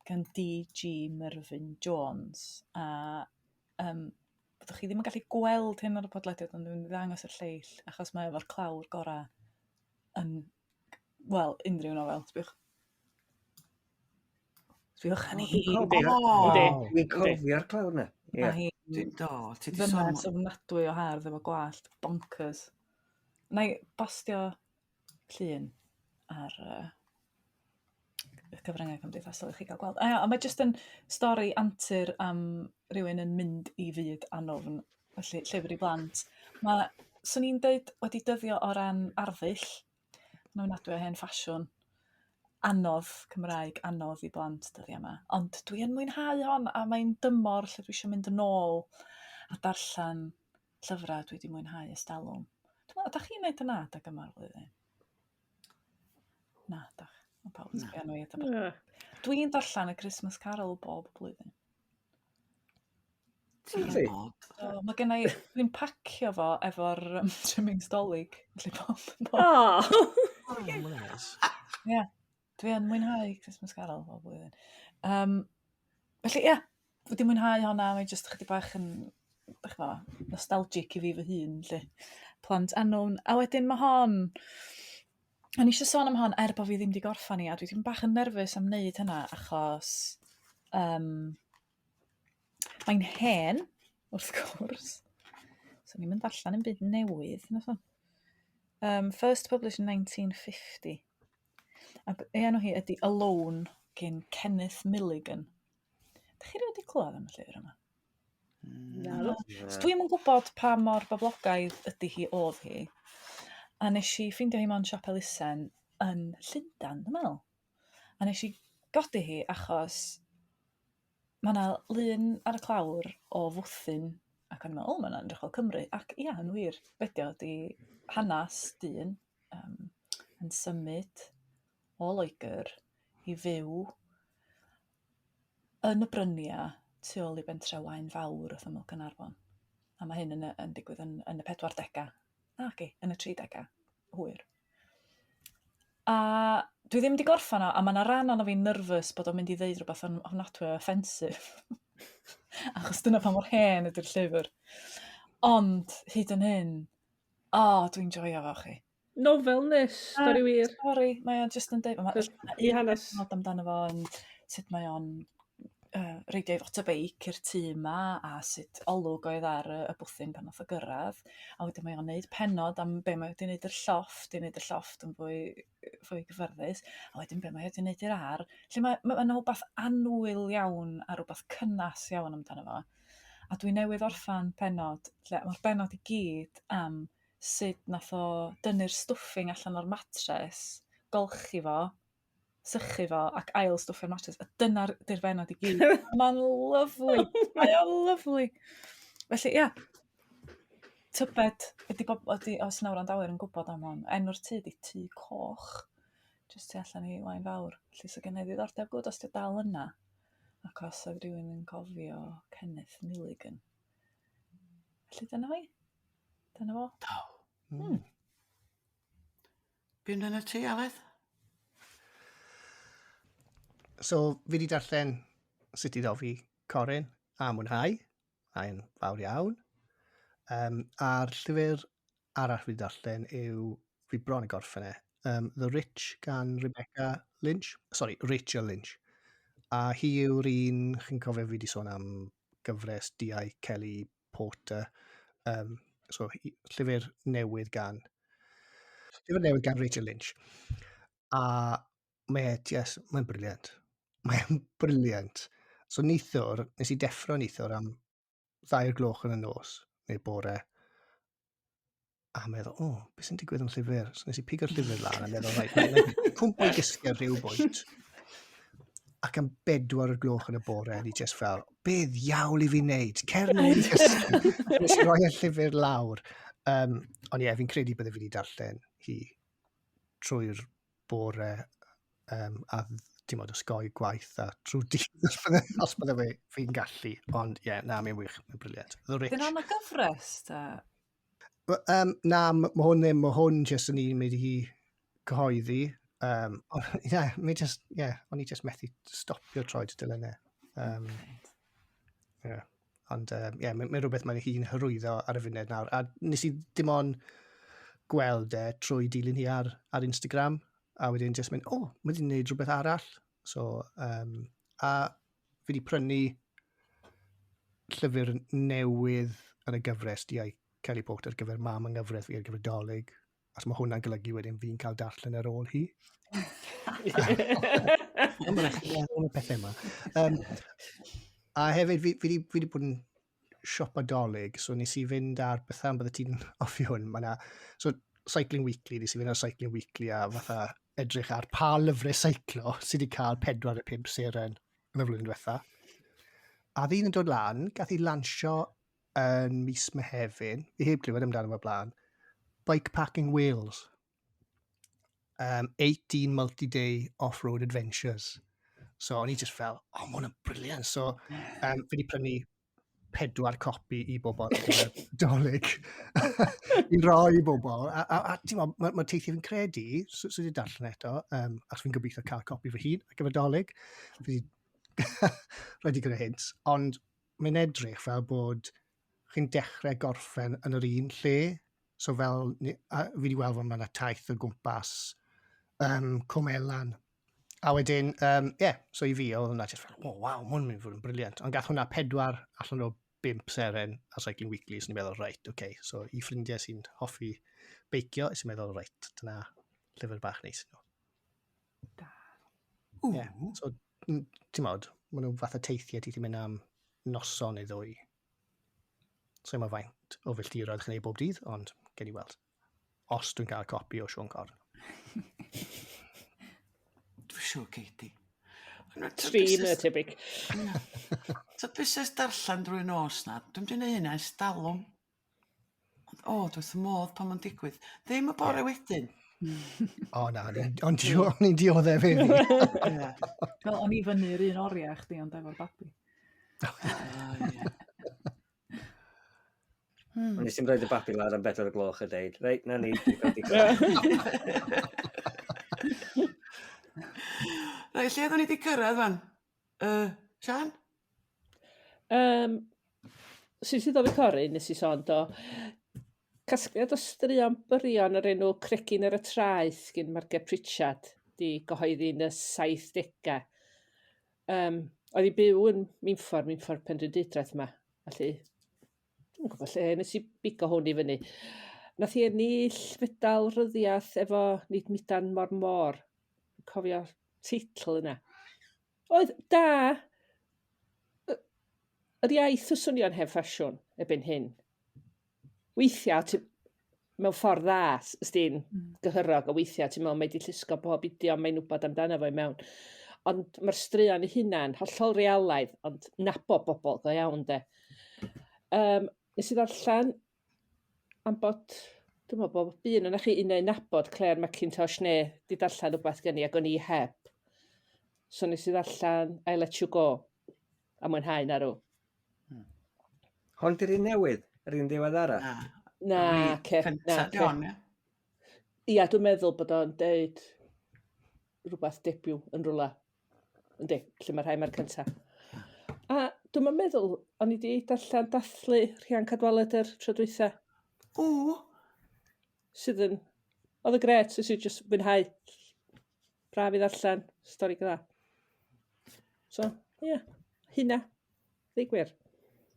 gan D.G. Merfyn Jones, a yym fyddwch chi ddim yn gallu gweld hyn ar y podlediad ond dwi'n mynd i ddangos i'r lleill achos mae efo'r clawr gorau yn, wel, unrhyw nofel. Sbiwch. Sbiwch arni hi. Dwi'n cofio'r clawr na. Mae hi Dwi'n do, ti 'di sôn... ddynes ofnadwy o hardd efo gwallt bonkers. Na i bostio llun ar yy y cyfryngau cymdeithasol i chi gael gweld. A ia, a mae jyst yn stori antur am rywun yn mynd i fyd anofn, felly llyfr i blant. Ma', 'swn i'n deud, wedi dyddio o ran arddull, mae'n ofnadwy o hen ffasiwn, anodd Cymraeg, anodd i blant dyddiau yma. Ond dwi yn mwynhau hon, a mae'n dymor lle dwi isio mynd yn ôl a darllen llyfrau dwi 'di mwynhau ers talwm. Dwi'n meddwl, dach chi'n neud hynna adeg yma'r flwyddyn? Na, dach. Mae pawb yn sbio arno i fatha bod... Dwi'n darllen y Christmas Carol bob blwyddyn. Ti'n od. So, mae gen i, dwi'n pacio fo efo'r um, trimmings dolig. Felly bob, bob, Oh. Oh, mae'n neis. Ie, dwi yn mwynhau Christmas Carol bob blwyddyn. Um, felly, ie, yeah, wedi mwynhau honna, mae'n just chydig bach yn, dych chi'mo, nostalgic i fi fy hun, lle. Plant Annwn. A wedyn mae hon, o'n i eisiau sôn am hon er bod fi ddim wedi gorffan hi, a dwi ddim bach yn nerfus am wneud hynna, achos um, mae'n hen, wrth gwrs. So ni'n mynd allan yn byd newydd, na so. First published in 1950. A ei enw hi ydy Alone gyn Kenneth Milligan. Dych chi rioed 'di clywed am y llyfr yma? Na. So dwi'm yn gwybod pa mor boblogaidd ydy hi oedd hi. A nes i ffeindio hi mewn siop elusen yn Llundain, dwi'n meddwl. A nes i godi hi achos mae yna lun ar y clawr o fwthyn ac o'n i'n meddwl, o, mae hwnna'n edrych fel Cymru. Ac ia, yn wir, be 'di o ydy hanes dyn yn symud o Loegr i fyw yn y bryniau tu ôl i bentre Waun Fawr wrth ymyl Caernarfon. A mae hyn yn, yn digwydd yn y 40au. Naci, yn y 30au, hwyr. A dwi ddim wedi gorffan o, a mae yna ran ono fi'n nervous bod o'n mynd i ddeud rhywbeth yn ofnadwy o offensive. Achos dyna pa mor hen ydy'r llyfr. Ond, hyd yn hyn, o, oh, dwi'n joio fo chi. Nofel neu stori wir? Stori, mae o'n just yn deud, mae I hanes. Nod amdano fo yn sut mae o'n reidio ei fotobeic i'r tŷ yma a sut olwg oedd ar y bwthyn pan nath o gyrraedd. A wedyn mae o'n neud pennod am be mae wedi neud i'r llofft, i neud y llofft yn fwy, fwy gyfyrddus. A wedyn be mae wedi neud i'r ar. Lle mae, mae yna rhywbeth annwyl iawn a rhywbeth cynnas iawn amdano fo. A dwi newydd orffan pennod, lle mae'r bennod i gyd am sut nath o dynnu'r stuffing allan o'r matres, golchi fo, sychu fo ac ail stwffio'r matres. A dyna'r di'r bennod i gyd. Mae'n lyfli. Mae o'n lyfli. Felly, ia. Tybed, ydy, bob, ydy os yna wrandawyr yn gwybod am hon, enw'r tŷ ydy Tŷ Coch, jyst tu allan i Waun Fawr. Felly, so gen i ddiddordeb gwybod os 'di o dal yna, ac os oedd rhywun yn cofio Kenneth Milligan. Felly dyna fi. Dyna fo. Do. Be amdano ti, Aled? So, fi wedi darllen sut i ddofi Corin a mwynhau. Mae'n fawr iawn. A'r llyfr arall fi wedi darllen yw, fi bron i gorffen e, The Rich gan Rebecca Lynch. Sorry, Rachel Lynch. A hi yw'r un, chi'n cofio fi wedi sôn am gyfres D.I. Kelly Porter. So, llyfr newydd gan llyfr newydd gan Rachel Lynch. A mae, yes, mae'n brilliant. Mae'n brilliant. So neithiwr, nes i deffro neithiwr am 2 o'r gloch yn y nos, neu bore, a meddwl, o, oh, beth sy'n digwydd yn llyfr? So nes i pigo'r llyfr lan a meddwl, reit, mae'n cwmpo i gysgu ar rhyw bwynt. Ac am 4 o'r gloch yn y bore, ni just fel, be ddiawl i fi wneud? Cer nôl i gysgu. Nes i roi y llyfr lawr. Ond ie, fi'n credu bydde fi wedi darllen hi trwy'r bore a ti'n modd osgoi gwaith a trwy dydd os bydde fi'n gallu. Ond ie, yeah, na, mae'n wych, mae'n brilliant. The Rich. Dyna yna gyfres, ta? Na, mae hwn ddim, mae hwn jyst yn un mynd i cyhoeddi. Yeah, mi just, yeah, o'n i just methu stopio troi tudalennau. Yeah. Ond, yeah, mae'n mae rhywbeth mae'n hi'n hyrwyddo ar y funud nawr. A nes i dim ond gweld e trwy dilyn hi ar Instagram. A wedyn just mynd, o, oh, mae wedi gwneud rhywbeth arall. So, a fi wedi prynu llyfr newydd yn y gyfres D.I. Kelly Porter ar gyfer mam yng nghyfraith fi ar gyfer Dolig. Os mae hwnna'n golygu wedyn fi'n cael darllen ar ôl hi. Ond mae'n meddwl am y pethau yma. A hefyd, fi di bod yn siopa Dolig, so nes i fynd ar, beth am bydde ti'n hoffi hwn, mae 'na, so Cycling Weekly, nes i fynd ar Cycling Weekly a fatha edrych ar pa lyfrau seiclo sydd wedi cael 4 neu 5 seren yn y flwyddyn diwetha. A ddyn yn dod lan, gath ei lansio yn mis Mehefin, fi heb glywed amdano fo blaen, Bikepacking Wales. 18 multi-day off-road adventures. So o'n i just fel, oh, mae hwnna'n brilliant. So fi wedi prynu pedwar copi i bobl dolyg i roi i bobl. A, a, a ti'n meddwl, mae ma teithiau fi'n credu, so, so wedi darllen eto, um, achos fi'n gobeithio cael copi fy hun ar gyfer dolyg. Fi wedi rhoi digon o hints, ond mae'n edrych fel bod chi'n dechrau gorffen yn yr un lle. So fel, a fi wedi weld fod mae yna taith o gwmpas um, Cwm Elan. A wedyn, ie, um, yeah, so i fi, oedd hwnna just fel, oh, waw, mae hwn yn mynd i fod yn briliant. Ond gath hwnna pedwar allan o bump seren ar Cycling Weekly, so ni'n meddwl, reit, oce. Okay. So i ffrindiau sy'n hoffi beicio, sy'n meddwl, reit, dyna llyfr bach neis. Da. Yeah. So, ti'n modd, maen nhw'n fath o teithiau ti ti'n mynd am noson neu ddwy. So mae faint o filltiroedd chi'n ei bob dydd, ond gen i weld. Os dwi'n cael copi o Siôn Corn. Dwi'n siŵr gei di. Tri mwy tebyg. So busnes darllen drwy nos na, dwi'n mynd i wneud hynna ers talwm. Ond o, dwi wrth fy modd pan mae'n digwydd. Ddim y bore wedyn. O na, o'n i'n dioddef heddi. Wel, o'n i fyny'r un oriau chdi ond efo'r babi. Ah, ie. Ond nes i'n rhoi y babi lawr am bedwar o gloch a deud, reit, na ni, dwi'n cael digon. Reit, lle oeddwn ni wedi cyrraedd fan? Sian? Um, Sy'n sydd o'r cori, nes i sôn do. Casgliad o straeon byrion o'r enw Cregyn ar y Traeth gyn Margaret Pritchard di gyhoeddi yn y 70au. Um, oedd hi byw yn Minffordd, Minffordd Penrhyndeudraeth yma. Felly, dwi'n gwybod lle nes i bigo hwn i fyny. Nath hi ennill fedal ryddiaeth efo Nid Mudan Mor Môr. Cofio teitl yna. Oedd da. Yr iaith yn swnio'n hen ffasiwn erbyn hyn. Weithiau, ti, mewn ffordd dda, ysdi'n gyhyrog, a weithiau ti'n meddwl mae di llusgo bob idiom mae'n wybod amdano fo i mewn. Ond mae'r straeon ei hunan, hollol realaidd, ond nabo bobl go iawn, de. Um, nes i ddarllen am bod, dwi'n meddwl bod un o'na chi un neu'n nabod Claire McIntosh neu di darllen rhywbeth gen i ac o'n i heb. So nes i ddarllen I Let You Go a mwynhau na rw. Hon di'r un newydd, yr un ddiweddara? Na. Na, ce. Cynta Na, di ce. hon, ie? Ia, dwi'n meddwl bod o'n deud rhywbeth debyw yn rhywle. Yndi, lle mae rhai mae'r cynta. A dwi'm yn meddwl, o'n i di darllen dathlu Rhian Cadwaladr tro dwytha. O! Sydd yn... Oedd y gret, nes i just fwynhau. Braf i ddarllen, stori gyda. So, ie, yeah, hynna. Ddeud gwir.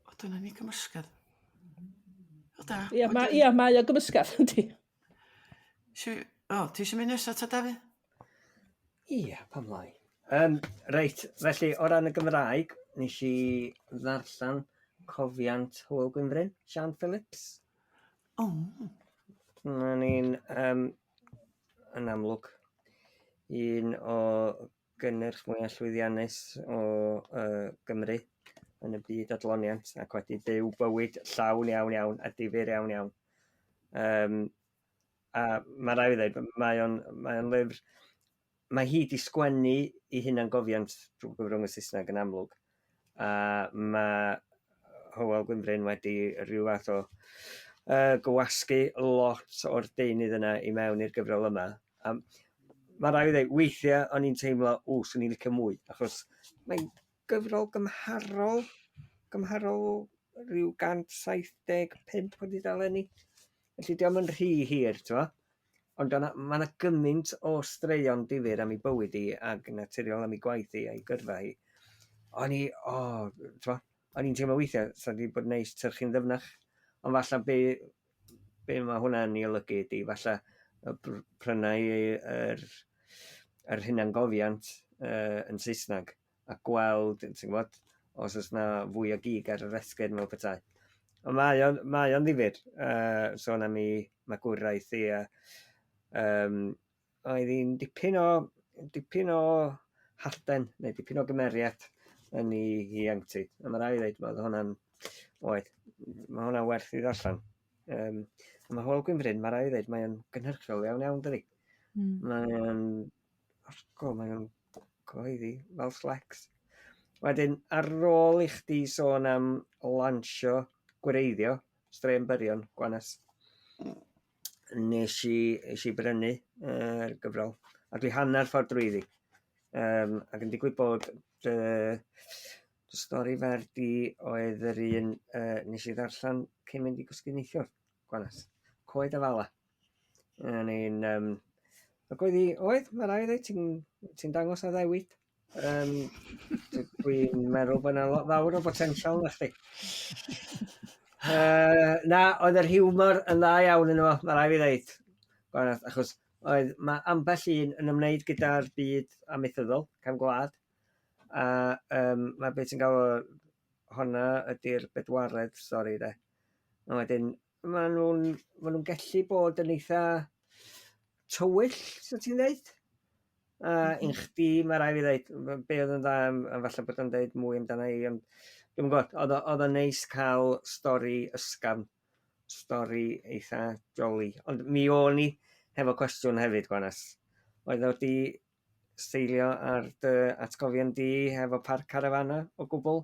O, dyna ni gymysgedd. O, da. Ia, ma, ia, mae o gymysgedd, yndi. Si, o, ti eisiau mynd nesaf ta, Dafydd? Ia, pam lai. Um, reit, felly, o ran y Gymraeg, nes i ddarllen cofiant Hywel Gwynfryn, Sian Phillips. O. Na ni'n, um, yn amlwg, un o gynnyrch mwyaf llwyddiannus o uh, Gymru yn y byd adloniant ac wedi byw bywyd llawn iawn iawn a difyr iawn iawn. Um, a mae rai fi ddweud, mae o'n, mae o'n lyfr, mae hi di sgwennu i hunangofiant drwy gyfrwng y Saesneg yn amlwg, a mae Hywel Gwynfryn wedi rhyw fath o uh, gywasgu lot o'r deunydd yna i mewn i'r gyfrol yma. A mae rai fi ddweud, weithiau o'n i'n teimlo, o, swn i'n licio mwy, achos mae'n gyfrol gymharol, gymharol rhyw 175 o dudalennau. Felly diolch yn rhy hir, ti'n Ond mae yna gymaint o straeon difyr am ei bywyd hi ac naturiol am ei gwaith hi a'i gyrfa hi. O'n i, o, ti'n o'n i'n teimlo weithiau, sa di bod neis tyrchu'n ddyfnach. Ond falle be, be mae hwnna'n ei olygu ydy, falle prynau yr, yr hunangofiant uh, yn Saesneg a gweld, ti'n gwybod, os oes na fwy o gig ar yr esgyrn fel petai. Ond mae o'n, mae o'n ddifyr, uh, sôn am ei magwraeth i, a um, oedd hi'n dipyn o, dipyn o halden, neu dipyn o gymeriad yn ei ieuenctid. A mae rhaid i ddweud, mae hwnna'n, oedd, mae hwnna'n werth i ddarllen. Um, a mae Hywel Gwynfryn, mae rhaid i ddweud, mae o'n gynhyrchiol iawn iawn, dydi? Mae o'n, go, mae o'n cyhoeddi fel slecs. Wedyn, ar ôl i chdi sôn am lansio gwreiddio, Straeon Byrion, Gwanas, nes i, nes i brynu yr uh, gyfrol, a dwi hanner ffordd drwyddi. Um, ac yn digwydd bod dy, dy stori fer di oedd yr un uh, nes i ddarllen cyn mynd i gysgu neithiwr, Gwanas. Coed Afala. O'n i'n... Um, ac oedd hi, oedd, mae rai dweud, ti'n ti dangos addewid. Um, dwi'n meddwl bod yna lot fawr o botensial na chdi. Uh, na, oedd yr hiwmor yn dda iawn yn fo, mae rai fi ddeud. Gwanas, achos oedd, mae ambell un yn ymwneud gyda'r byd amaethyddol, cefn gwlad, a um, mae beth sy'n gael o honna ydy'r bedwaredd stori de. A wedyn Maen nhw'n ma nhw gallu bod yn eitha tywyll, so ti'n dweud? A mm -hmm. un chdi, mae rai fi ddeud, be oedd yn dda, a falle bod o'n dweud mwy amdana i, ond dwi'n gwybod, oedd o'n neis cael stori ysgafn, stori eitha joli. Ond mi o'n i hefo cwestiwn hefyd, Gwanas. Oedd o di seilio ar dy atgofion di hefo parc carafana o gwbl?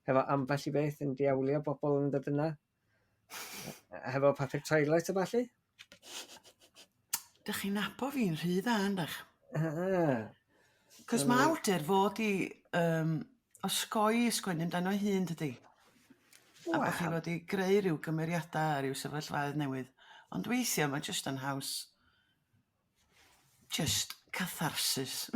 Hefo ambell i beth yn diawlio bobl yn dod yna? Hefo papur toilet a ballu? Dych chi'n nabo fi'n rhy dda, yndych? Cos mae awdur fod i um, osgoi sgwennu amdano ei hun, dydy? A bod chi fod i greu rhyw gymeriadau a rhyw sefyllfaoedd newydd. Ond weithiau mae jyst yn haws Just catharsis.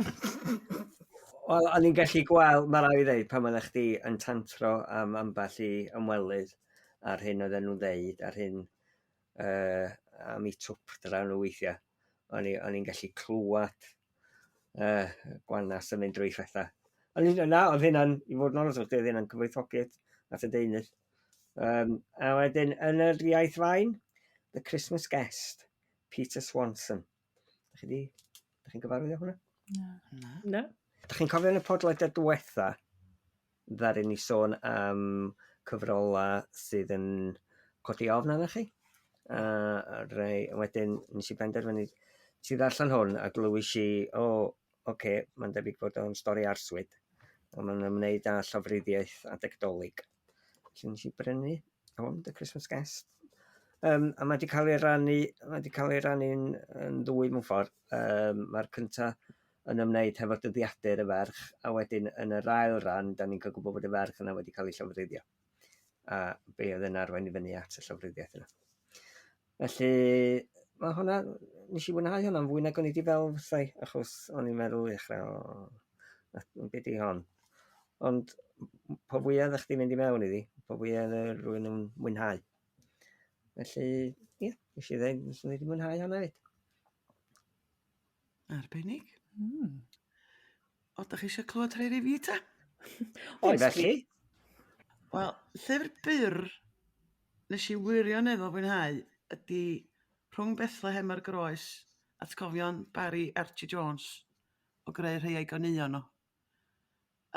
Wel, o'n i'n gallu gweld, mae rai ddeud, pan oeddech chdi yn tantro am ambell i ymwelydd a'r hyn oedden nhw'n ddeud, a'r hyn uh, am eu twpdra nhw weithiau. O'n i'n gallu clywed uh, gwanas yn mynd drwy phethau. O'n i'n, na, oedd hynna'n, i fod yn onest, oedd hynna'n cyfoethogi at y deunydd. Um, a wedyn, yn yr iaith fain, The Christmas Guest. Peter Swanson. Da chi di... Da chi'n gyfarwydd â hwnna? Na. Na. Na. Da chi'n cofio yn y podlediad diwetha, ddaru ni sôn am cyfrola sydd yn codi ofn arnoch chi? A rei, wedyn nes i benderfynu, nes i ddarllen hwn a glywys i, o, oce, okay, mae'n debyg bod o'n stori arswyd, ond mae'n ymwneud â llofruddiaeth adeg Dolig. Felly nes i brynu hwn, The Christmas Guest. Um, a mae wedi cael ei rannu, mae wedi cael ei rannu'n yn ddwy mewn ffordd. Um, Mae'r cynta yn ymwneud hefo dyddiadur y ferch, a wedyn yn yr ail ran, da ni'n cael gwybod bod y ferch yna wedi cael ei llofruddio. A be oedd yn arwain i fyny at y llofruddiaeth yna. Felly, mae hwnna, nes i fwynhau hwnna'n fwy nag o'n i wedi fel fysai, achos o'n i'n meddwl i ddechrau, o, be di hon? Ond po fwyaf ddech chdi'n mynd i mewn iddi, po fwyaf oedd rhywun yn mwynhau. Felly, ie, yeah, nes i ddweud, nes i wedi mwynhau hwnna hefyd. Arbennig. Mm. O, da chi eisiau clywed rhai fi ta? Oes, felly. Wel, llyfr byr nes i wirioneddol fwynhau ydy Rhwng Bethlehem a'r Groes, atgofion Barry Archie Jones o greu rhai o'i ganeuon o.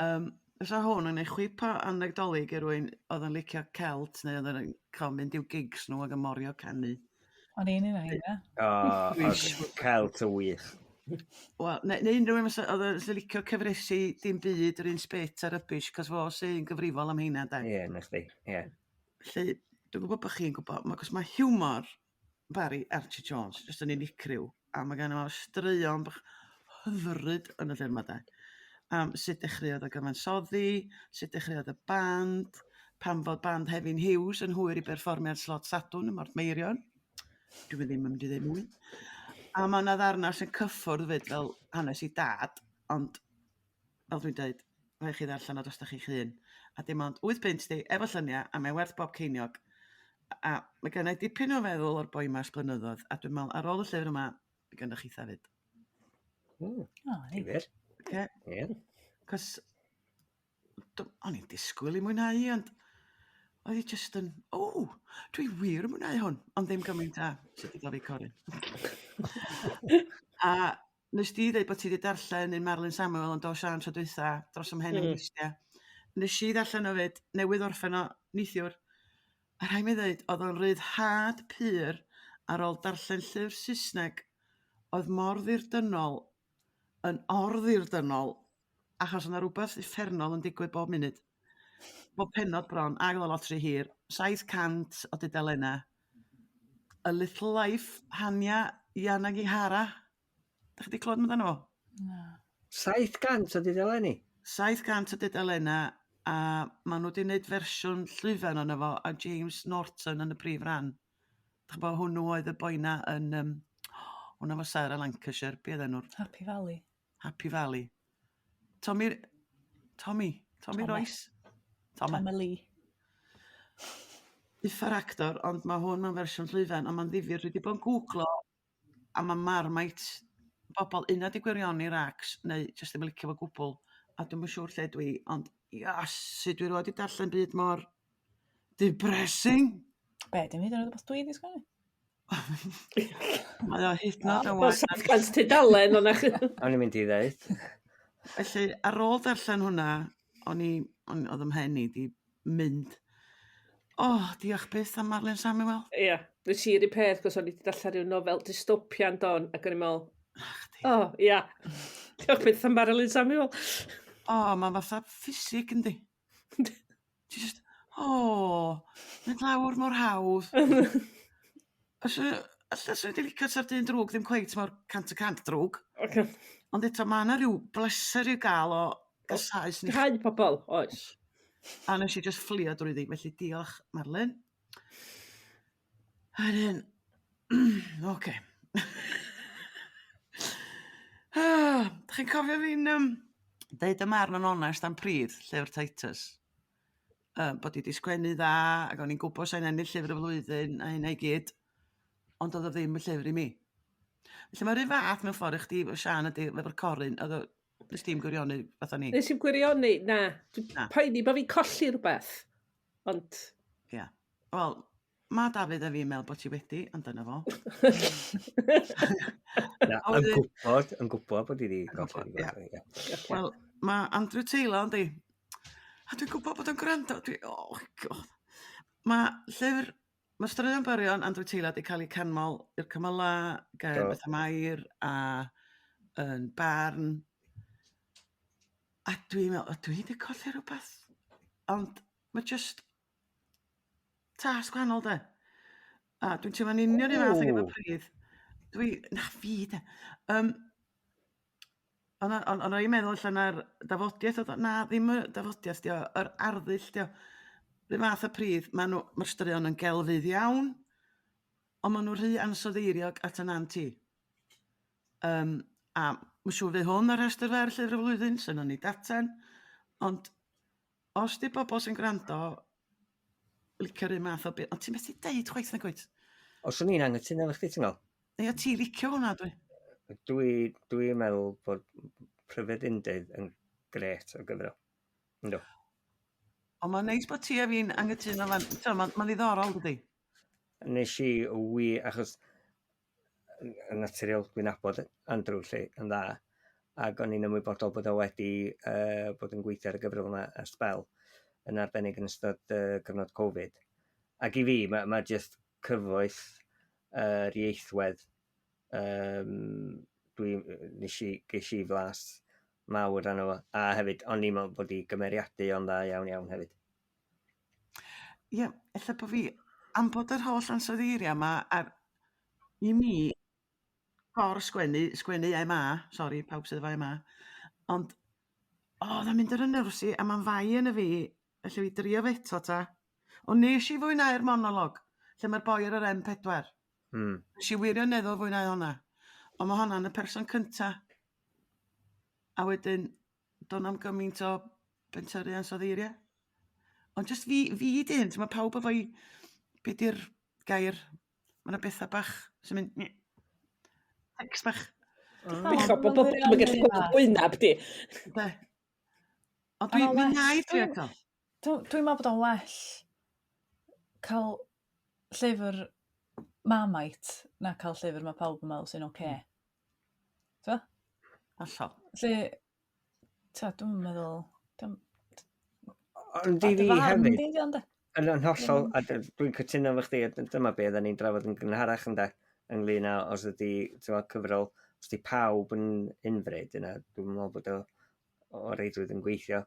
Um, fysa hwn yn ei chwip o anreg Dolig i rywun oedd yn licio celt neu oedd yn cael mynd i'w gigs nhw ac yn morio canu. O'n i'n un o heina. O, oedd celt yn wych. Wel, neu, neu unrhyw un fysa oedd yn licio cyfresi dim byd yr un spit a rubbish, cos fo sy'n gyfrifol am heina, de. Ie, yeah, na chdi, ie. Yeah. Felly, dwi'n gwybod bod chi'n gwybod, mae, cos mae hiwmor Barry Archie Jones jyst yn unigryw, a mae gen fo straeon bach hyfryd yn y llyfr yma de. Am sut dechreuodd y gyfansoddi, sut dechreuodd y band, pam fod band Hefin Hughes yn hwyr i berfformiad slot Sadwrn ym Mhortmeirion. Dwi'm ddim yn mynd i ddeud mwy. A mae yna ddarnau sy'n cyffwrdd fyd fel hanes i dad, ond fel dwi'n deud, rhaid chi ddarllen o drostoch chi'ch hun. A dim ond 8 punt di, efo lluniau, a mae werth bob ceiniog. A mae gen i dipyn o feddwl o'r boi 'ma ers blynyddoedd, a dwi'n meddwl ar ôl y llyfr yma, mae gennych chitha fyd. Mm, O, neis. difyr. Oce? Ie. Cos o'n i'n disgwyl i mwynhau hi, ond oedd hi jyst yn, o, dwi wir yn mwynhau hwn, ond ddim gymaint a sut i gofio Corin. A nes di ddeud bod ti wedi darllen un Marilyn Samuel yn do Siân tro dwytha dros ym mhen mm. Nghristia. Nes i ddarllen o fyd, newydd orffen o neithiwr. A rhaid mi ddeud, oedd o'n ryddhad pur ar ôl darllen llyfr Saesneg oedd mor ddirdynnol, yn or-ddirdynnol. Achos o'na rhywbeth uffernol yn digwydd bob munud. Bob pennod bron, ag oedd o lot rhy hir. 700 o dudalennau. A Little Life, Hanya Yanagihara. Da chi wedi clywed amdano fo? Na. 700 o dudalennau? 700 o dudalennau a maen nhw wedi gwneud fersiwn llwyfan ono fo a James Norton yn y prif ran. Dach ch'bo' hwnnw oedd y boi 'na yn yym hwnna 'fo Sarah Lancashire, be' oedd enw'r... Happy Valley. Happy Valley. Tommy Tommy Tommy Tome. Royce? Tome. Tome Lee. Uffar actor, ond mae hwn mewn fersiwn llwyfan, ond mae'n ddifyr. Dwi wedi bod yn googlo a mae Marmite bobl una 'di gwirioni racs neu jyst ddim yn licio fo gwbl a dwi'm yn siŵr lle dwi ond Iasu dwi rioed 'di darllen byd mor depressing. Be, dim hyd yn oed rhywbeth dwi 'di sgwennu? Mae o hyd yn oed yn Wel, waeth. 700 tudalen o'na. O'n i'n mynd i ddeud. Felly ar ôl darllen hwnna o'n i o'n oedd 'y mhen i 'di mynd. O, diolch byth am Marlon Samuel. Ia, nes i yr un peth, cos o'n i wedi darllen rhyw nofel dystopian don, ac o'n i'n meddwl, Chdi. o, oh, ia, diolch byth am Marilyn Samuel. O, mae'n fatha ffisig yndi? Ti just, o, mynd lawr mor hawdd. Os alla swn i wedi licio ta'r dyn drwg ddim cweit mor 100% drwg. Ocê. Ond eto mae yna rhyw bleser i'w gael o gasáu sy'n Rhai pobl, oes. A nes i just fflio drwyddi, felly diolch Marlon. A wedyn, oce. Ah, Dach chi'n cofio fi'n um, deud y marn yn onest am pridd, llyfr Titus? Bod i 'di sgwennu dda ac o'n i'n gwybod 'sa i'n ennill llyfr y flwyddyn a hynna i gyd, ond oedd o ddim y llyfr i mi. Felly mae'r un fath mewn ffordd i chdi, efo Siân ydy, efo'r Coryn, oedd o, nes di'm gwirioni fatha ni. Nes i'm gwirioni, na. Dwi'n Na. poeni bod fi'n colli rhywbeth. Ond, Ia. Wel, mae Dafydd a fi'n meddwl bod ti wedi, ond dyna fo. Na, A yn wedyn- gwybod, yn gwybod bod i wedi Yn gwbod, golli. rhywbeth, ie. Wel, mae Andrew Taylor yndi. A dwi'n gwybod bod o'n gwrando. Dwi, oh god. Mae llyfr, mae straeon byrion Andrew Taylor wedi cael ei canmol i'r cymyla, gan Do. Betha Mair a yn Barn. A dwi'n meddwl, ydw i wedi colli rhywbeth? Ond mae just tasg gwahanol de. A dwi'n teimlo'n union un fath ag efo Ww. pridd. Dwi, na fi de. Um, O'n o'n i'n meddwl allan na'r dafodiaeth oedd o, na ddim y dafodiaeth 'di o, yr arddull 'di o. 'Run fath â pridd, ma' nhw, ma'r straeon yn gelfydd iawn, ond ma' nhw rhy ansoddeiriog at 'y nant i. Yym, a ma' siŵr fydd hwn ar rhestr fer Llyfr y Flwyddyn, sy'n o'n i darllen, ond os 'di bobl sy'n gwrando licio'r un math o beth, ond ti'n methu deud chwaith nag wyt? Os o'n i'n anghytuno efo chdi, ti'n meddwl? Ia, ti licio hwnna, dwi. Dwi, dwi'n meddwl bod Pryfed Undydd yn gret o gyfrol. Yndw. Ond mae'n neis bod ti a fi'n anghytuno fan. T'mo, Mae'n ma ddiddorol, dydi? Nes i wi, achos yn yn naturiol dwi'n nabod Andrew lle yn dda, ac o'n i'n ymwybodol bod o wedi uh, bod yn gweithio ar y gyfrol yma ers sbel, yn arbennig yn ystod uh, cyfnod Covid. Ac i fi, mae ma just cyfoeth yr ieithwedd, um, dwi, nes i, ges i flas mawr arno fo. A hefyd, o'n i'n meddwl bod i gymeriadu o'n dda iawn iawn hefyd. Ie, ella bod fi, am bod yr holl ansoddeiriau yma, ar, i mi, gor sgwennu, sgwennu MA, sori, pawb sydd efo MA, ond, o, oh, mynd ar y nerves i, a mae'n fai yn y fi, felly fi drio fe eto ta. Ond nes i fwynhau'r monolog, lle mae'r boi ar yr M4. Nes i wirioneddol fwynhau honna. Ond mae honna'n y person cynta. A wedyn, do'n am gymaint o bentyrru ansoddeiriau. Ond just fi, fi di hyn, mae pawb efo'i, be di'r gair, mae yna bethau bach sy'n mynd, "Nye." Text bach. Bechod bod bobl ddim yn gallu gweld gwynab di. De. Ond dwi, A ma' mi well- wna i drio dwi'n- eto. Dwi'n meddwl bod o'n well cael llyfr Marmite na cael llyfr mae pawb yn meddwl sy'n oce. T'mo'? Hollol. Felly, t'o' dwi'm yn meddwl... Dwi'm... Ond i A dy fi farn hefyd, di 'di o ynde? yn yn hollol, a dwi'n cytuno efo chdi, a dyma be oedden ni'n drafod yn gynharach ynde, ynglyn â os ydy, ti'n gwbod, cyfrol, os ydy pawb yn unfryd yna, dwi'n meddwl bod o o reidrwydd yn gweithio.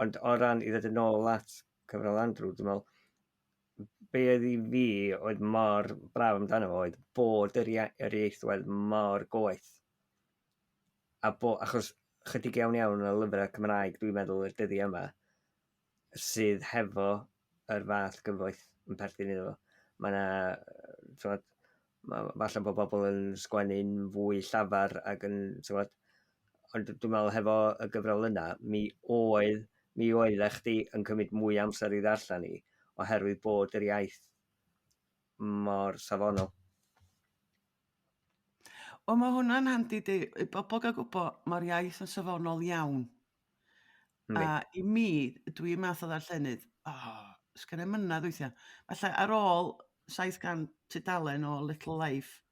Ond o ran i ddod yn ôl at cyfrol Andrew, dwi'n meddwl, be oedd i fi oedd mor braf amdano fo oedd bod yr, yr ieithwedd mor goeth. A bo, achos chydig iawn iawn o lyfrau Cymraeg, dwi'n meddwl, y dyddiau yma, sydd hefo yr fath gyfoeth yn perthyn iddo fo. Mae yna, t'mod, falle bod bobl yn sgwennu'n fwy llafar ac yn, t'mod, ond dwi'n meddwl hefo y gyfrol yna, mi oedd, mi oeddech chdi yn cymryd mwy amser i ddarllen hi, oherwydd bod yr iaith mor safonol. Wel, mae hwnna'n handi di, i bobl gael gwybod, mae'r iaith yn safonol iawn. Yndi. A i mi, dwi'n math o ddarllenydd, oh, sgen i'm mynadd weithiau. Falle ar ôl 700 tudalen o Little Life,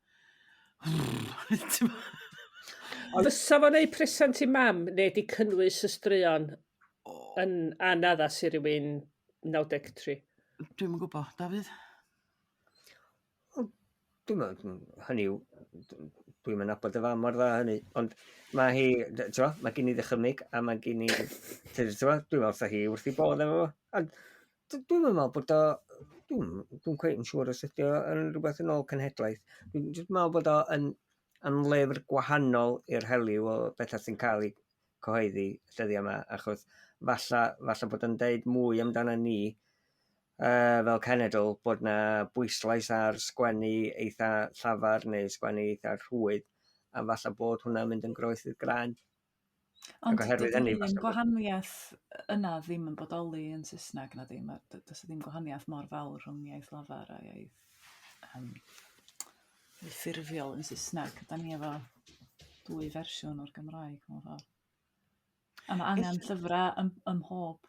Fysa fo'n neud presant i mam neu di cynnwys y straeon yn anaddas i rywun 93? Dwi'm yn gwybod, Dafydd? Dwi'n meddwl, hynny yw, dwi'm yn nabod y fam mor dda hynny, ond mae hi, t'mo, mae gen i ddychymyg a mae gen i, t'mo, dwi'n meddwl sa hi wrth ei bodd efo fo. A dwi'm yn meddwl bod o, dwi'n dwi'n cweit yn siŵr os ydy o yn rhywbeth yn ôl cenhedlaeth. Dwi'n jyst meddwl bod o yn, yn lyfr gwahanol i'r helyw o bethau sy'n cael eu cyhoeddi y dyddiau yma, achos falle, falle bod o'n deud mwy amdano ni uh, fel cenedl bod 'na bwyslais ar sgwennu eitha llafar neu sgwennu eitha rhwydd, a falle bod hwnna'n mynd yn groes i'r graen. Ond oherwydd hynny... Dydy'r un gwahaniaeth yna ddim yn bodoli yn Saesneg na ddim. Does ddim gwahaniaeth mor fawr rhwng iaith lafar a iaith um, ffurfiol yn Saesneg. Da ni efo dwy fersiwn o'r Gymraeg mewn ffordd. A mae angen llyfrau ym, ym mhob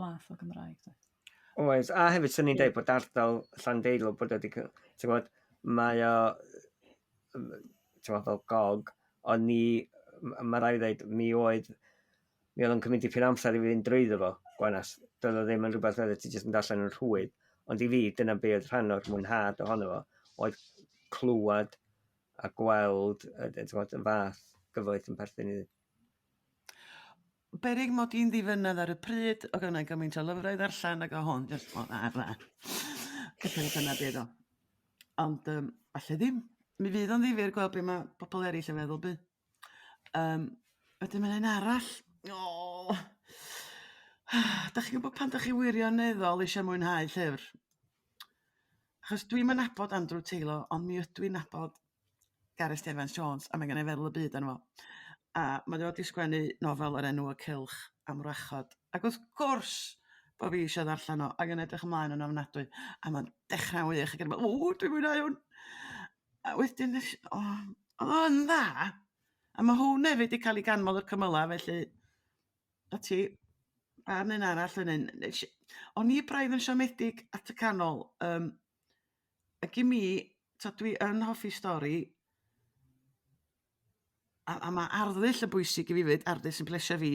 math o Gymraeg. De. Oes, a hefyd swn i'n dweud bod ardal Llandeilo bod wedi, ti'n gwybod, mae o, ti'n gwybod, fel gog, ond ni, mae rhaid i ddweud, mi oedd, mi oedd o'n cymryd dipyn amser i fi fynd drwyddo fo, gwanas. Doedd o ddim yn rhywbeth oedd ti jyst yn darllen yn rhwydd, ond i fi, dyna be oedd rhan o'r mwynhad ohono fo, oedd clywed a gweld, ti'n gwybod, y fath gyfoeth yn perthyn iddi. Beryg mod i'n ddifynnedd ar y pryd, o gynna i gymaint o lyfrau i ddarllen ac o hwn, just, o na, na. Cyffred dyna beth o. Ond, um, falle ddim. Mi fydd o'n ddifyr gweld be mae pobl eraill yn feddwl by. Um, wedyn mae'n un arall. O! Da chi'n gwybod pan da chi wirioneddol eisiau mwynhau llyfr? Achos dwi'm yn nabod Andrew Taylor, ond mi ydw i'n nabod Gareth Evans Jones, a mae gen i feddwl y byd arno fo. A mae o wedi sgwennu nofel o'r enw Y Cylch am wrachod. Ac wrth gwrs bo fi eisiau ddarllen o, ac yn edrych ymlaen yn ofnadwy. A mae'n dechrau'n wych, ac yn meddwl, o, dwi'n mwynhau hwn. A wedyn, nes, o, oedd o'n dda. A mae hwn hefyd wedi cael ei ganmol i'r cymylau, felly a ti, barn un arall yn un. O'n i braidd yn siomedig at y canol. Um, ac i mi, ta dwi yn hoffi stori, a, a mae arddull yn bwysig i fi fyd, arddull sy'n plesio fi.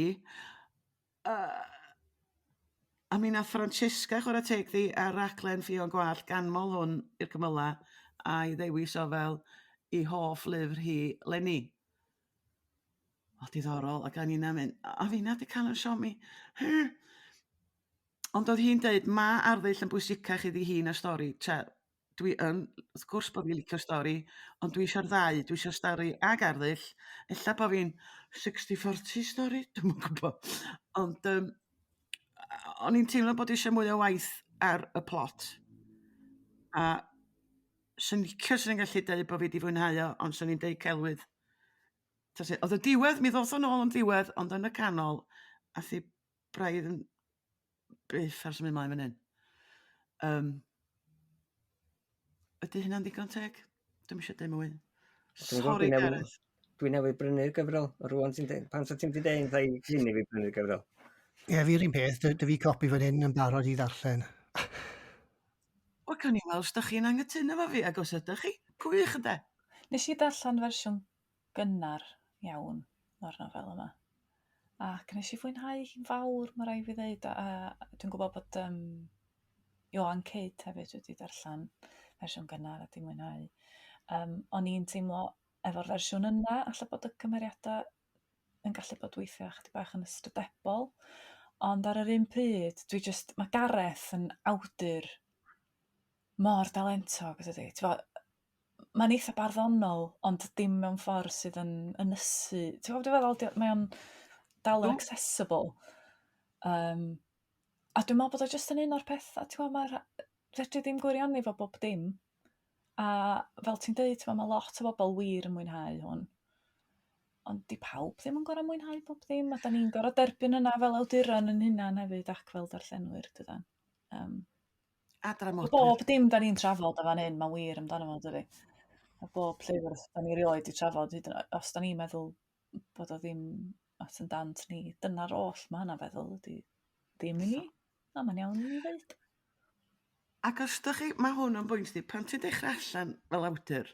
A mi nath Francesca chwarae teg ddi ar raglen Ffion Gwallt ganmol hwn i'r cymylau a'i ddewis o fel i hoff lyfr hi leni. O, diddorol, ac o'n i'n mynd, a finna 'di cael yn siomi. Ond oedd hi'n deud, ma' arddull yn bwysicach iddi hi na stori. Tra dwi yn, wrth gwrs bod fi'n licio stori, ond dwi eisiau'r ddau, dwi eisiau stori ag arddull. Ella bod fi'n 60-40 stori, dwi'm yn gwybod. Ond um, o'n i'n teimlo bod eisiau mwy o waith ar y plot. A swn licio swn i'n gallu deud bod fi wedi fwynhau o, ond swn i'n deud celwydd. Tase, oedd y diwedd, mi ddoth o nôl yn diwedd, ond yn y canol, ath i braidd yn byth ar symud mlaen fan hyn. Um, ydy hynna'n ddigon teg? Dwi'm eisiau deud mwy. Sorry, Gareth. Dwi newydd brynu'r gyfrol. Rwan ti'n deud, pan sa ti'n di deud wrtha i cyn i fi brynu'r gyfrol? Ie, yeah, fi'r un peth, dy fi copi fan hyn yn barod i ddarllen. Wel, cawn ni weld os da chi'n anghytuno efo fi, ac os ydych chi, gwych ynde? Nes i darllen fersiwn gynnar iawn o'r nofel yma. Ac nes i fwynhau hi'n fawr, mae rhaid fi ddeud, a, a dwi'n gwybod bod um, Ioan Kidd hefyd wedi darllen fersiwn gynnar a di mwynhau. Um, o'n i'n teimlo efo'r fersiwn yna, alla bod y cymeriadau yn gallu bod weithiau chydig bach yn ystrydebol, ond ar yr un pryd, dwi jyst, mae Gareth yn awdur mor dalentog, dydi? T'bo', mae'n eitha barddonol, ond dim mewn ffordd sydd yn ynysu. Ti'n gwybod beth dwi'n feddwl? Mae o'n dal yn accessible. Um, a dwi'n meddwl bod o jyst yn un o'r pethau, ti'n gwybod, mae'r... Fedri ddim gwirioni fo bob dim. A fel ti'n deud, ti'n gwybod, mae lot o bobl wir yn mwynhau hwn. Ond di pawb ddim yn gorau mwynhau bob dim, a da ni'n gorau derbyn yna fel awduron yn hunan hefyd ac fel darllenwyr, dydan. Um, A dramodwyr. Bob dim da ni'n trafod o fan hyn, mae'n wir amdano fo, dydi? A bob llyfr da ni erioed 'di trafod, hyd yn oed os da ni'n meddwl bod o ddim at yn dant ni, dyna'r oll mae hynna'n feddwl ydy ddim i ni. Na, mae'n iawn i ni ddeud. Ac os dych chi, mae hwn yn bwynt di, pan ti'n dechrau allan fel awdur,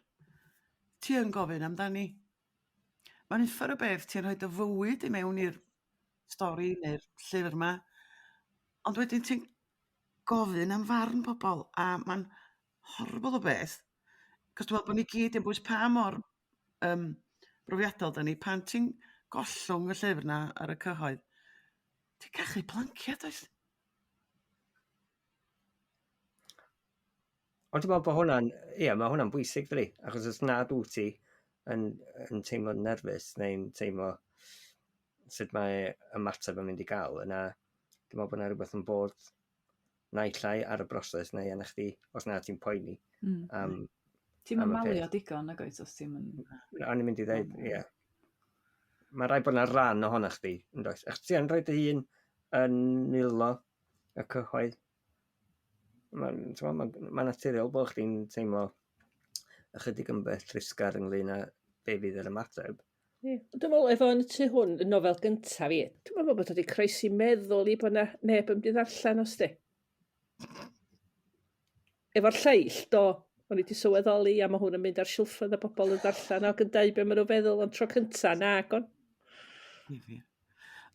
ti yn gofyn amdani. Mae'n uffar o beth, ti'n rhoi dy fywyd i mewn i'r stori neu'r llyfr 'ma, ond wedyn ti'n gofyn am farn pobl a mae'n horrible o beth. Cos dwi'n meddwl bod ni gyd yn bwys pa mor um, brofiadol da ni, pan ti'n gollwng y llyfr na ar y cyhoedd, ti'n cachu planciau, does? Ond dwi'n meddwl bod hwnna'n, ie, mae hwnna'n bwysig, dydi? Achos os nad wyt ti yn, yn teimlo'n nerfus neu'n teimlo sut mae ymateb yn mynd i gael, yna dwi'n meddwl bod yna rhywbeth yn bod naill ai ar y broses neu yna chdi, os na ti'n poeni. Am, Ti'n mynd malio digon, nag oes, os ti'n mynd... O'n i'n mynd i ddeud, ie. Yeah. Mae rhaid bod yna ran ohono chdi, yn does? Achos ti yn rhoi dy hun yn nilo y cyhoedd. Mae'n ma, ma naturiol bod chdi'n teimlo ychydig yn beth trisgar ynglyn â be fydd yr ymateb. Ie. Dwi'n meddwl efo yn y tŷ hwn, y nofel gyntaf fi, dwi'n meddwl bod wedi croesi meddwl i bod na neb yn mynd i ddarllen os di. Efo'r lleill, do, o'n i wedi sylweddoli a mae hwn yn mynd ar silffoedd a bobl yn darllen ac yn deud be maen nhw'n feddwl, ond tro cynta, na, gon. Difyr.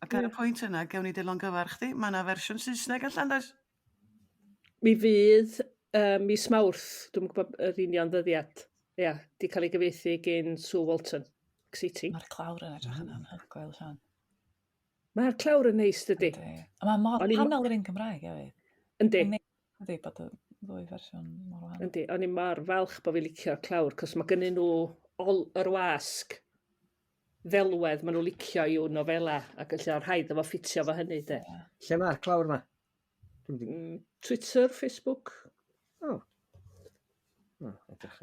Ac ar y pwynt yna, gewn ni dy longyfarch chdi, mae yna fersiwn Saesneg allan, does? Mi fydd uh, mis Mawrth, dwi'n gwybod yr union ddyddiad, ia, di cael ei gyfieithu gen Sue Walton. Exciting. Mae'r clawr yn edrych yn anhygoel, Sian. Mae'r clawr yn neis, dydy. A mae mor wahanol i'r un Cymraeg hefyd. Yndi. Yndi, bod y ddwy fersiwn mor wahanol. Yndi, o'n i mor falch bod fi licio'r clawr, cos mae gennyn nhw ol, yr wasg ddelwedd maen nhw'n licio i'w nofela, ac felly o'n rhaid efo ffitio fo hynny, de. Lle mae'r clawr yma? Twitter, Facebook. Oh. Oh,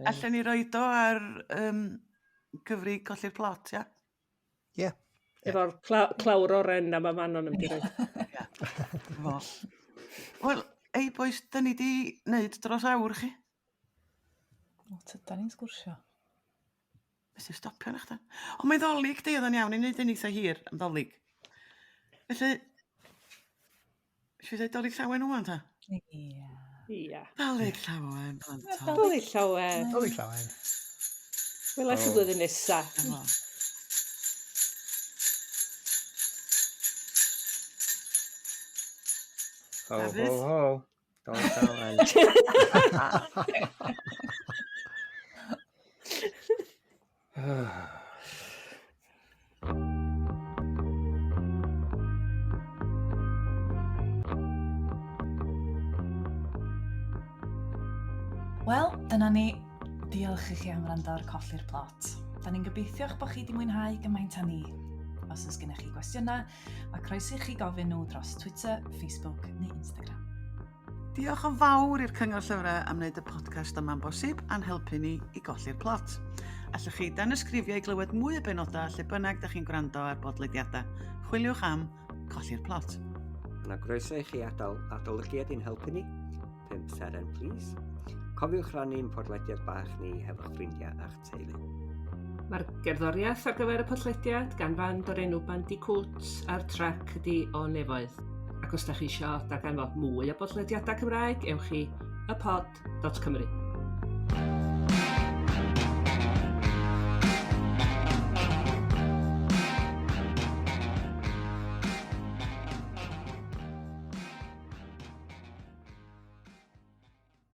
Allen ni roed o ar um, cyfri colli'r plot, ia? Ie. Yeah. Efo'r cla clawr oren na mae Manon yn mynd i roi. Fo. Wel, ei boys, dyn ni di wneud dros awr chi. O, tydan ni'n sgwrsio. Beth sy'n stopio na chda? Ond mae'n ddolig di, oedd o'n iawn i wneud yn eitha hir am ddolig. Felly, eisiau dweud dolig llawen ŵan ta? Ia. Ia. Dolig llawen, plant. Dolig llawen. Dolig llawen. Wela chi blwyddyn nesa. Ho, ho, ho. Dolig llawen. Wel, dyna ni. Diolch i chi am wrando ar Colli'r Plot. Da ni'n gobeithio'ch bod chi wedi mwynhau gymaint â ni. Os oes gennych chi gwestiynau, mae croeso i chi gofyn nhw dros Twitter, Facebook neu Instagram. Diolch yn fawr i'r Cyngor Llyfrau am wneud y podcast yma'n bosib a'n helpu ni i golli'r plot. Allwch chi danysgrifio i glywed mwy o benodau lle bynnag da chi'n gwrando ar bodlediadau. Chwiliwch am Colli'r Plot. Yna groeso i chi adael adolygiad i'n helpu ni. 5 seren, please. Cofiwch rannu'n podlediad bach ni hefo'ch ffrindiau a'ch teulu. Mae'r gerddoriaeth ar gyfer y podlediad gan fand o'r enw Bandicoot a'r trac ydi O Nefoedd. Ac os da chi eisiau darganfod mwy o bodlediadau Cymraeg, ewch i ypod.cymru.